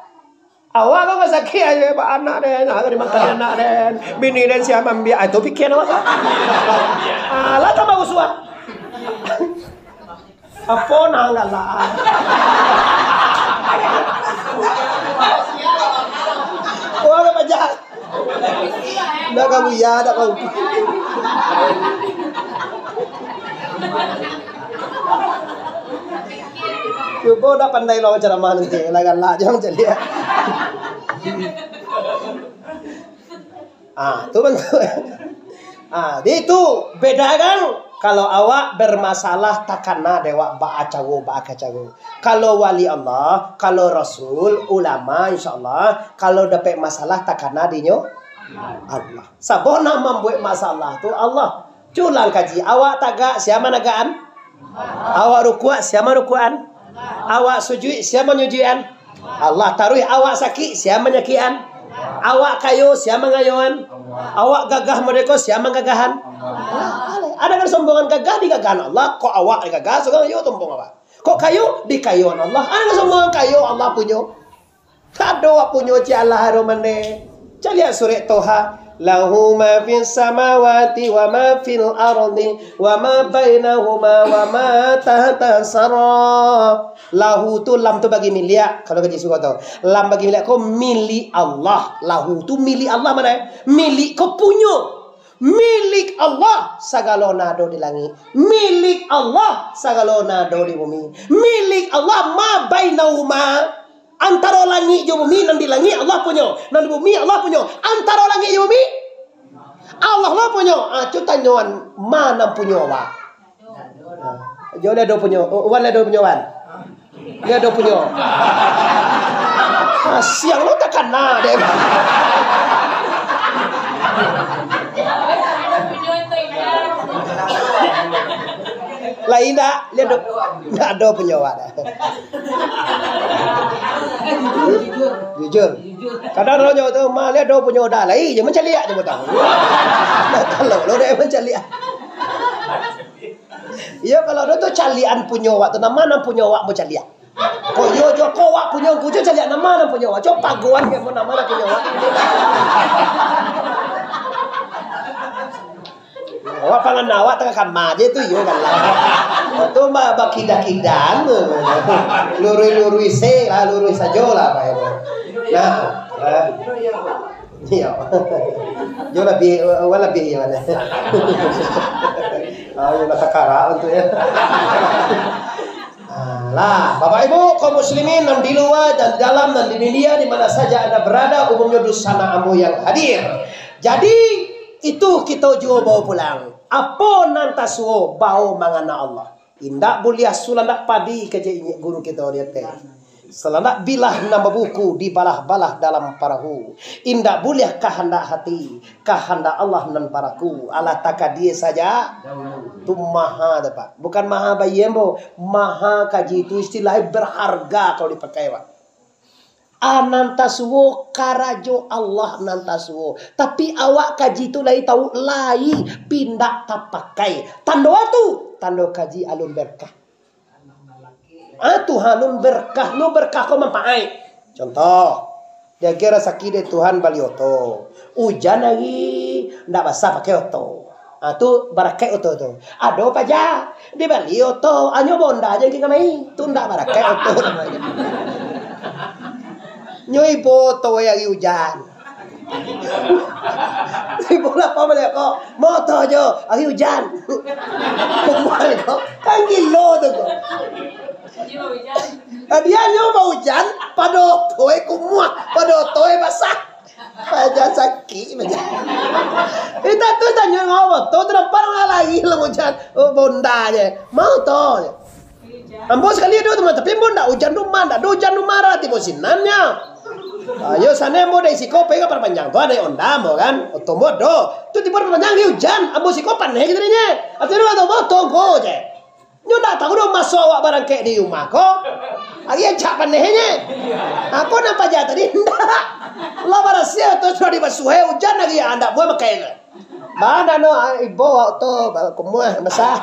Awak kan sakik aja, ba anak den, harus dimakan anak den, bini den siap mambiak, ah, itu pikiran awak kan. Alah tambah rusuah. Apo nan galak? Wah, dah pajak. Dah kamu ya, dah kamu. Cubo dah pandai lo ceramah nanti, lah galak jangan caliak. Ah, tu bantuak. Ah, di tu beda kan? Kalau awak bermasalah takana dek awak baa caro, baa caro. Kalau wali Allah, kalau rasul, ulama, insyaallah, kalau dapek masalah takana dinyo Allah. Sabab nan mambuek masalah tu Allah. Culang kaji, awak tagak, sia managakan? Awak rukuak, sia marukuakan? Awak sujuik, sia manyujuikan? Allah. Taruih awak sakik, sia manyakikan? Awak kayo, sia mangayoan? Awak gagah mardeka, sia manggagahan? Allah. Ada kan sombongan gagah digagahan Allah, kok awak digagah, sombong yo sombong awak. Kok kayo, dikayoan Allah. Ada kan sombongan kayo Allah punyo. Kado awak punyo cik Allah ado mande. Caliak surek Toha. Lahu ma fis samawati wa ma fil ardi wa ma bainahuma wa ma tahta sara. Lahu tu, lam tu bagi milik. Kalau kaji surah tu. Lam bagi milik ko milik Allah. Lahu tu milik Allah mane? Milik ko punyo. Milik Allah sagalo nan ado di langik. Milik Allah sagalo nan ado di bumi. Milik Allah ma bainahuma. Antaro langik jo bumi, nan di langik Allah punyo, nan di bumi Allah punyo. Antaro langik jo bumi, Allah lah punyo. Ah, tu tanyoan, ma nan punyo awak? Ah, jo lah do punyo. Oh, wan lah do punyo, wan. Dia do punyo. Ah, siang lo takana deh. Lai indak, dia do, indak do punyo awak dah. Jujur. Kadang orang Jawa tu, mah, lihat dong punyo dah, lai je mancaliak je batang. Dah tahu lo dek mancaliak. Iyo, kalau ado tu caliakan punyo awak tu, nama nan punyo awak mancaliak? Ko iyo jo ko awak punyo, ku jo caliak nama nan punyo awak. Coba paguan ke nama nan punyo awak. Awak pangan awak tangah kama je tu, iyo kan lah. Waktu ba-, bakidah-kidah tu. Lurui-lurui se lah, lurui sajo lah, apa itu. Nah, eh. Iyo. Jo labiah, awak labiah iyo kan. Ah, iyo lah takara tu ya. Alah, Bapak Ibu, kaum muslimin nan di lua dan di dalam, nan di dunia, di mana saja Anda berada, umumnyo dunsanak ambo yang hadir. Jadi, itu kito juo bao pulang. Apo nan tasuo bao mangana Allah. Indak buliah sulandak padi, kecek inyiak guru kito di ateh. Salandak bilah nan babuku dibalah-balah dalam parahu. Indak buliah kahandak hati, kahandak Allah nan baraku. Alah takadia saja. Tu maha tu, Pak. Bukan maha bayia, ambo. Maha kaji tu istilahnyo berharga kalau dipakai, Pak. A nan tasuo, karajo Allah nan tasuo. Tapi awak kaji tu lai tahu, lai pindak tapakai. Tando a tu, tando kaji alun berkah. Ah, Tuhan nun berkah, nun berkah ko mampaat. Contoh, diagiah rasaki dek Tuhan bali oto. Ujan hari, ndak basah pakai oto. Ah, tu barakaik oto tu. Ado paja, dibali oto, anyo bonda je ka kamari. Tu ndak barakaik oto namonyo. Nyo ibo oto hari ujan. Ibo lapau baliak ko, moto jo, hari ujan. Kumuah ko, kan gilo tu ko. Dia nyo baujan, pado oto e kumuah, pado oto e basah. Paja sakik, paja. Kita tu tanyo ngau moto, tu nampak urang lari lah ujan. Oh, bonda je. Mau to je. Ambo sakali ado tu mah, tapi ambo ndak ujan rumah, ndak ado ujan rumah lah, tibo sinannyo. Ayo, sana ambo dari siko pai ka Padang Panjang tu, ado Honda ambo kan, oto ambo ado. Tu tibo Padang Panjang ni ujan, ambo siko paneh gitu nyo. Artinyo oto ambo tongko je. Nyo ndak tahu doh maso awak barangkek di rumah ko. Ari ancak panehnyo. Apo nan paja tadi? Ndak. Lah barasiah oto sudah dibasuah, ujan lagi, ndak buliah makai tu. Bana no, ah, ibo awak tu, ba-, kumuah, basah.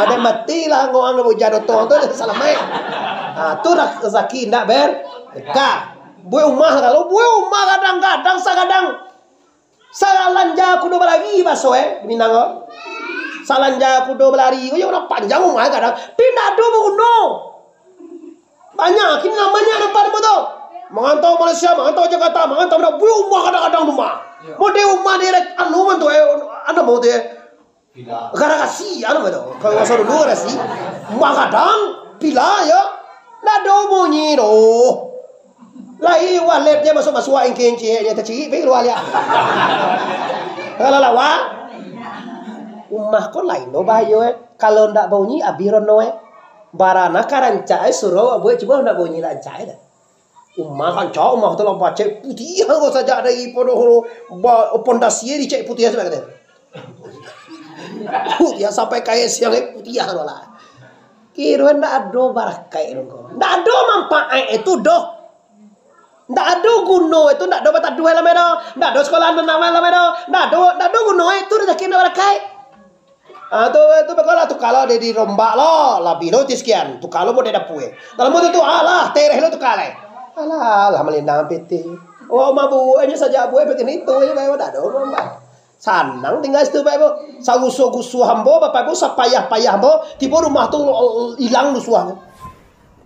Ado mati lah, ngoang ujan oto tu, salamaik. Ah, tu rak-, rasaki ndak ber-, berkah. Buek umah, kalau buek umah kadang-kadang sagadang salanja kudo balari, baso, eh, di Minang ko. Salanja kudo balari, ko yo urang panjang umah kadang, tapi ndak ado baguno. Banyak, kini lah banyak nampak-nampak tu. Marantau Malaysia, marantau Jakarta, marantau Minang, buek umah kadang-kadang tu mah. Model umah di rek-, anu man tu, eh, anu mau tu, eh. Garasi, anu man tu. Kalau masa dulu garasi, umah gadang, villa, yo. Ndak ado bunyi doh. Lai walet je masuk-masuk, ingkek-ingkek je tacirik pai kalua liak. Kalau lawa, umah ko lain doh bahayo, eh. Kalau ndak baunyi, abih rono, eh. Barana ka rancak, eh, suruah buek cubo ndak baunyi rancak, eh, dah. Umah rancak, umah tu lah bacek putiah ko sajak dari podo ba-, pondasi dicek putiah sampai kata. Putiah sampai kae siang, eh, putiah tu lah. Kiro ndak ado barakaik tu ko. Ndak ado manfaat itu doh. Ndak ado guno itu, ndak ado bataduah lamai doh. Ndak ado sekolah nan aman lamai doh. Ndak ado, ndak ado guno itu, rezeki ndak barakaik. Ah, tu, tu bagolah, tuka lo di, di rombak lo, labiah lo ti sekian. Tuka lo model dapua. Dalam tu, tu, alah, tereh lo tuka lai. Alah, alah, malindang pitih. Oh, mabuak nyo saja buek pitih nitu, yo, bae dak ado rombak. Sanang tinggal situ, bae, Bu. Sagusuah-gusuah ambo, Bapak Ibu, sapayah-payah ambo, tibo rumah tu, ilang lusuah.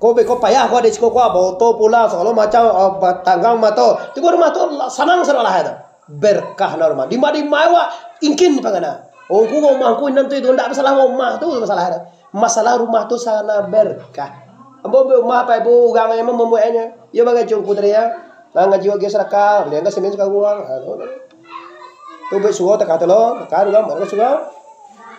Ko beko payah ko, ado siko ko, baoto pulang, sagalo macam, ah, batanggang mato. Tibo rumah tu sanang sadolah tu. Berkah na rumah. Dima-dima awak ingkin pangana. Oh, ngku rumah ngku nan tu itu, ndak masalah rumah tu masalah tu. Masalah rumah tu sana berkah. Ambo rumah Bapak Ibu urang yang membuatnya. Yo bagajo ngku tadi ya. Nah, ngaji wak sadakah, beli angka semen sakaruang. Ha, tu. Tu buek surau takah tu lo, takah tu kan, baru surau.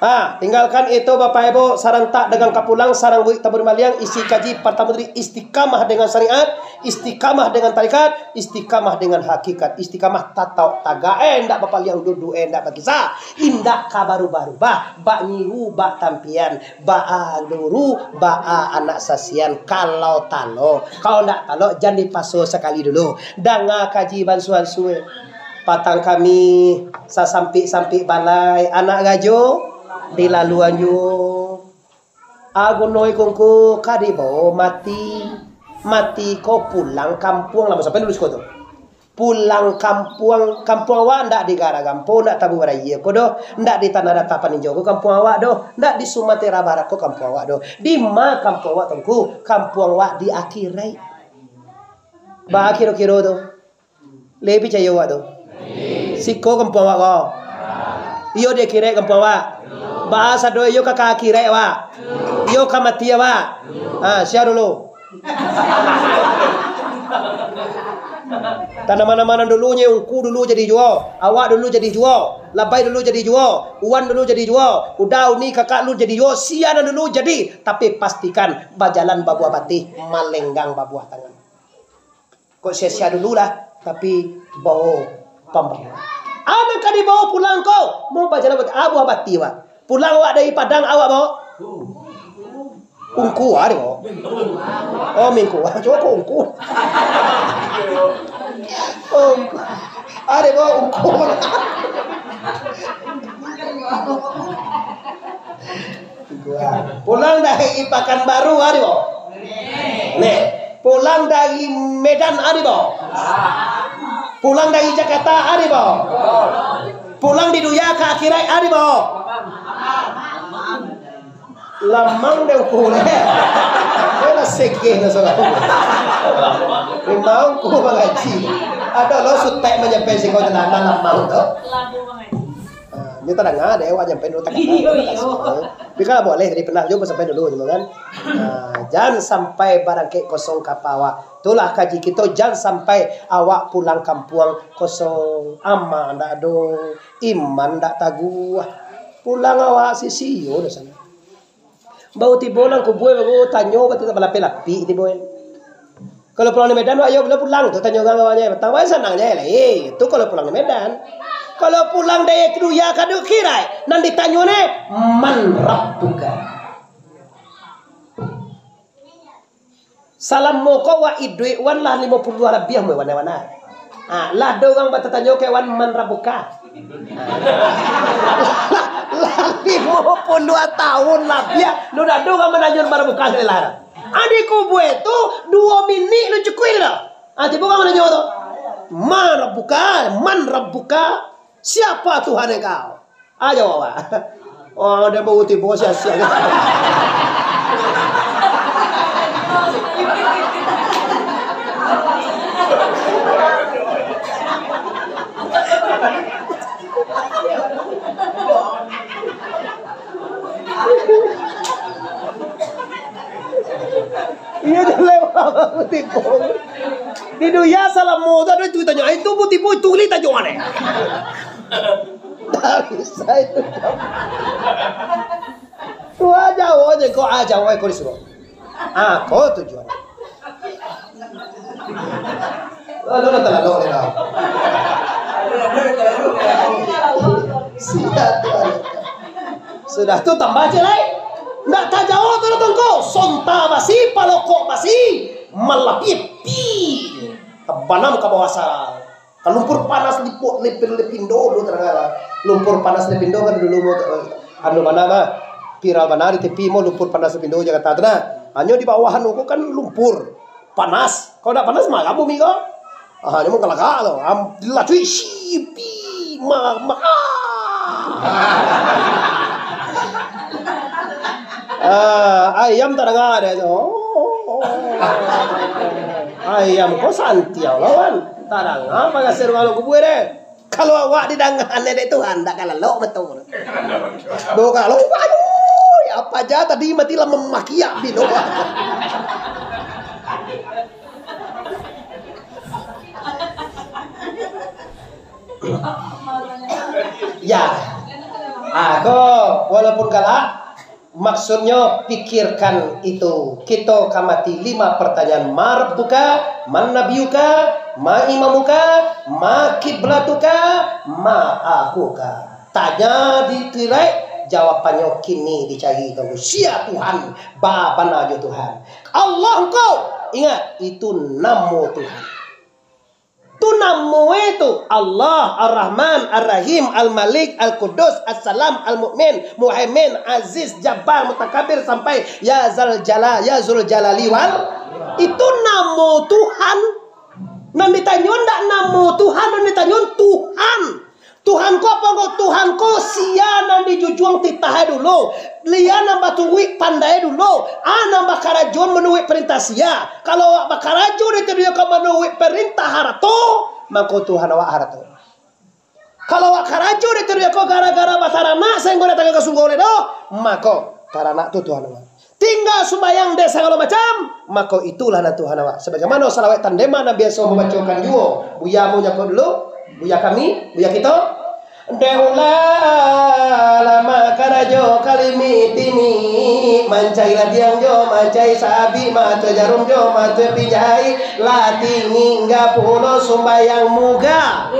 Ah, tinggalkan itu Bapak Ibu, sarantak dengan kapulang, sarang buik tabur maliang, isi kaji partamo tadi istiqamah dengan syariat, istiqamah dengan tarikat, istiqamah dengan hakikat, istiqamah tatauk tagak, eh, ndak bapaliang duduak, eh, ndak bakisah, indak ka barubah-rubah, bak nyiru, bak tampian, baa duru, baa anak sasian, kalau talok, kalau ndak talok, jan dipaso sakali dulu. Danga kaji bansuan sue. Patang kami sasampik-sampik balai, anak rajo dilaluan juo. Agunoi kungku ka dibawo mati, mati ko pulang kampuang lah, sampai dulu siko tu. Pulang kampuang, kampuang awak ndak di Garagampo, ndak Tabu Baraya ko doh, ndak di Tanah Data Paninjau ko kampuang awak doh, ndak di Sumatera Barat ko kampuang awak doh. Di ma kampuang awak tu ngku? Kampuang awak di akhirat. Baa kiro-kiro tu? Lai picayo awak tu? Siko kampuang awak ko? Iyo di akhirat kampuang awak? Baa sado iyo ka, ka akhirat awak? Iyo ka mati awak? Ha, sia dulu? Tanah mana-mana dulu nyo, ungku dulu jadi juo, awak dulu jadi juo, labai dulu jadi juo, uwan dulu jadi juo, uda, uni, kakak dulu jadi juo, sia nan dulu jadi, tapi pastikan bajalan babuah batih, malenggang babuah tangan. Kok sia-sia dulu lah, tapi bawo pambawa. Anak ka dibawo pulang ko, mau bajalan bat-, ah, buah bati, wak. Pulang awak dari Padang, awak bawo ungku, ah, dibawo. Oh, mingku. Cubo ko ungku. Oh, ungku. Ah, dibawo ungku. Pulang dari Pakanbaru, ado bao? Neh, pulang dari Medan, ado bao? Pulang dari Jakarta, ado bao? Pulang di dunia ka akhirat, ado bao? Lamang deh ukur, eh. Kau lah segeh lah salah. Memang ku mangaji. Ado lo sutek manyampai siko celana lamang tu. Ah, nyo tadanga dek awak nyampai dulu takana. Iyo, iyo. Tapi kan boleh tadi pernah juo sampai dulu cuma kan. Ah, jan sampai barangkek kosong kapa awak. Itulah kaji kito, jan sampai awak pulang kampuang kosong. Ama ndak ado, iman ndak taguah. Pulang awak sisio doh sana. Baru tibo nan kubua, baru tanyo, baru tak balapik-lapik tibo. Kalau pulang di Medan, wak, yo, bila pulang tu tanyo urang awaknyo, batang, wak, sanang je lah. Eh, tu kalau pulang di Medan. Kalau pulang dari dunia ka akhirat, nan ditanyo ne, "Man rabbuka?" Salamo ko wak iduik wan lah limo puluah labiah umua wan, wan. Ah, lah ado urang batatanyo ka wan, "Man rabbuka?" Lah, lah limo puluah tahun labiah, lu dah ado urang mananyo, "Man rabbuka?" Lah. Adi kubua tu, duo minik lu cukuik dah. Ah, tibo urang mananyo tu, "Man rabbuka? Man rabbuka? Siapa Tuhan engkau?" Ah, jawab awak. Oh, dia baru tibo sia-sia. Iyo, jaleh baru tibo. Di dunia salamo tu ado tu tanyo, "Ai, tu bu tibo, tu li tanyo mane?" Tak bisa itu. Wah, jauh je ko, ah, jauh ko di surau. Ah, ko tujuan. Lo, lo, lo, terlalu, lo. Siap, Tuan. Sudah tu tambah je lai. Ndak tajawab tu datang ko. Sonta basi, palokok basi, malapiah pi. Tabanam ka bawah sa-, ka lumpur panas lipuk, lipir, lipindo dulu tadanga lah. Lumpur panas lipindo kan dulu mo, anu bana mah. Viral bana di T V mo, lumpur panas lipindo Jakarta tu nah. Hanyo di bawah anu ko kan lumpur. Panas. Kalau ndak panas, marah bumi ko. Ah, nyo manggalagak tu. Am, dilacui, sipi, ma, ma, ah. Ah, ayam tadanga dek tu. Ayam ko santiang lawan. Tadanga pagasir urang kubua deh. Kalau awak didanga dek Tuhan, ndak ka lalok batua. Doh kalau, aduh, apa aja tadi mati lah mamakiak bilo. Ya. Ah, ko, walaupun galak, maksudnyo pikirkan itu. Kito ka mati lima pertanyaan. Ma rabbuka, man nabiyuka, ma imamuka, ma kiblatuka, ma akhuka. Tanya di tirai, jawabannyo kini dicari kamu. Sia Tuhan? Babana jo Tuhan. Allah ko. Ingat, itu namo Tuhan. Tu namo e tu, Allah, Ar-Rahman, Ar-Rahim, Al-Malik, Al-Qudus, As-Salam, Al-Mu'min, Muhaimin, Aziz, Jabbar, Mutakabir, sampai Ya Zal Jalal, Ya Zul Jalali wal. Itu namo Tuhan. Nan ditanyo ndak namo Tuhan, nan ditanyo Tuhan. Tuhan ko apo ko? Tuhan ko sia nan dijujuang titah e dulu, sia nan baturuik pandai dulu, a nan bakarajo manuruik parintah sia. Kalau awak bakarajo di dunia ko manuruik parintah harato, mako Tuhan awak harato. Kalau awak karajo di dunia ko gara-gara bataranak sainggo datang ka surga lai doh, mako taranak tu Tuhan awak. Tingga sumbayang dek sagalo macam, mako itulah nan Tuhan awak. Sabagaimano salawat tandema nan biaso mambacokan juo. Buya ambo nyako dulu, buya kami, buya kito. Dek ulah lama karajo kalimi timi, mancai ladiang jo, mancai sabik, mancai jarum jo, mancai pinjai, lah tingga pulo sumbayang muga.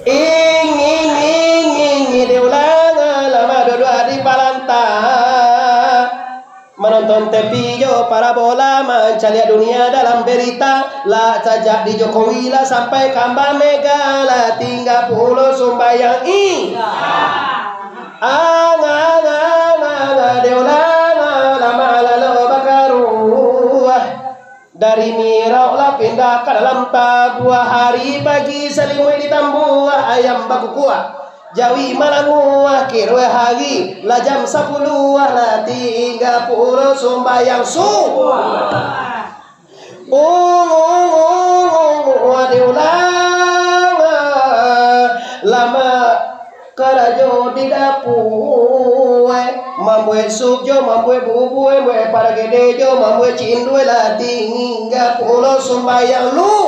Ing, ing, ing, ing, ing, diulang, lama duduk di palanta. Manonton T V jo parabola, mancaliak dunia dalam berita. Lah sajak di Jokowi, lah sampai ka Mbak Mega, lah tingga pulo sumbayang. Ing. Ang, ang, ang, ang, diulang, lama lalu bakaruah. Dari mirok lah pindah ka dalam tabuah, hari pagi salimuik ditambuah, ayam bakukuak, jawi malanguah, kiruah hari lah jam sapuluah, lah tingga pulo sumbayang subuah. Ung, ung, ung, ung, ung, diulang, lama karajo di dapua, mambuek sup jo, mambuek bubua, mambuek paragede jo, mambuek cindua, lah tingga pulo sumbayang lu.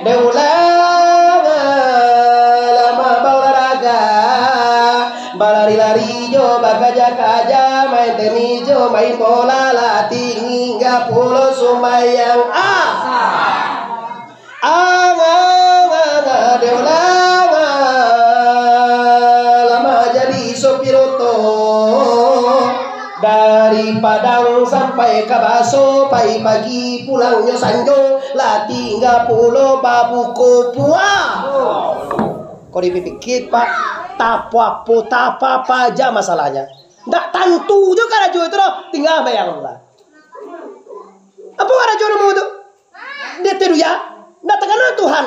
Dek ulah lama baolahraga, balari-lari jo, bakaja-kaja, main tenis jo, main bola, lah tingga pulo sumbayang. Ah. Ang, ang, ang, ang, dek ulah lama jadi sopir oto. Dari Padang sampai ka Baso, pai pagi pulangnyo sanjo, lah tingga pulo babuko puah. Kok dipikir, Pak, tapo apo, tapa aja masalahnyo. Ndak tantu jo karajo itu doh, tingga bayang lah. Apo karajo namo tu? Dia teruya, ndak takana Tuhan,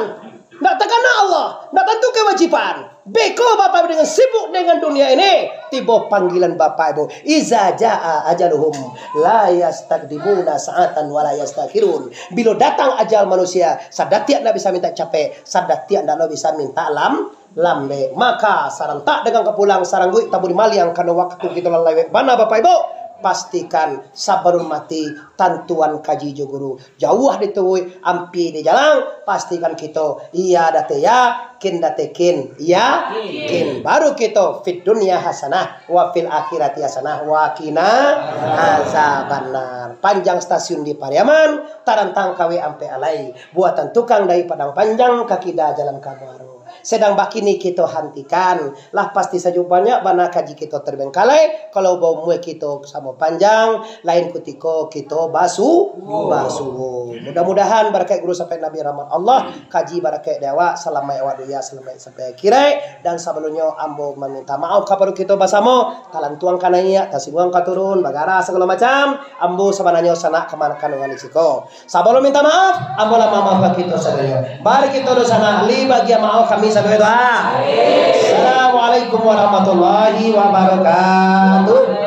ndak takana Allah, ndak tantu kewajiban. Beko Bapak Ibu dengan sibuk dengan dunia ini, tibo panggilan Bapak Ibu. Iza jaa ajaluhum, la yastaqdimuna sa'atan wa la yastakhirun. Bilo datang ajal manusia, sadatiak ndak bisa minta capek, sadatiak ndak lo bisa minta lam-, lambek. Maka, sarantak dengan kapulang, sarangguik taburi maliang, karano wakatu kito lah lewek bana, Bapak Ibu. Pastikan sabalun mati, tantuan kaji jo guru. Jauah dituruik, ampia dijalang, pastikan kito, iya date iya, kin date kin, iya, kin. Baru kito, fid dunya hasanah, wa fil akhirati hasanah, wa qina azabannar. Panjang stasiun di Pariaman, tarantang kawek ampek alai. Buatan tukang dari Padang Panjang, ka kida jalan ka Muaro. Sedang bakini kito hantikan, lah pasti sajo banyak bana kaji kito terbengkalai, kalau baumua kito samo panjang, lain kutiko kito basu-, basuo. Mudah-mudahan barakaik guru sampai Nabi rahmat Allah, kaji barakaik di awak, salamaik awak dunia, salamaik sampai akhirat. Dan sabalumnyo ambo maminta maaf kapado kito basamo, talantuang ka naiak, tasingguang ka turun, bagarah sagalo macam, ambo sabananyo sanak kamanakan urang di siko. Sabalum minta maaf, ambo lah mamaafkan kito sadonyo. Mari kito dunsanak, lai bagian maaf kami sadonyo tu, ah. Assalamualaikum warahmatullahi wabarakatuh.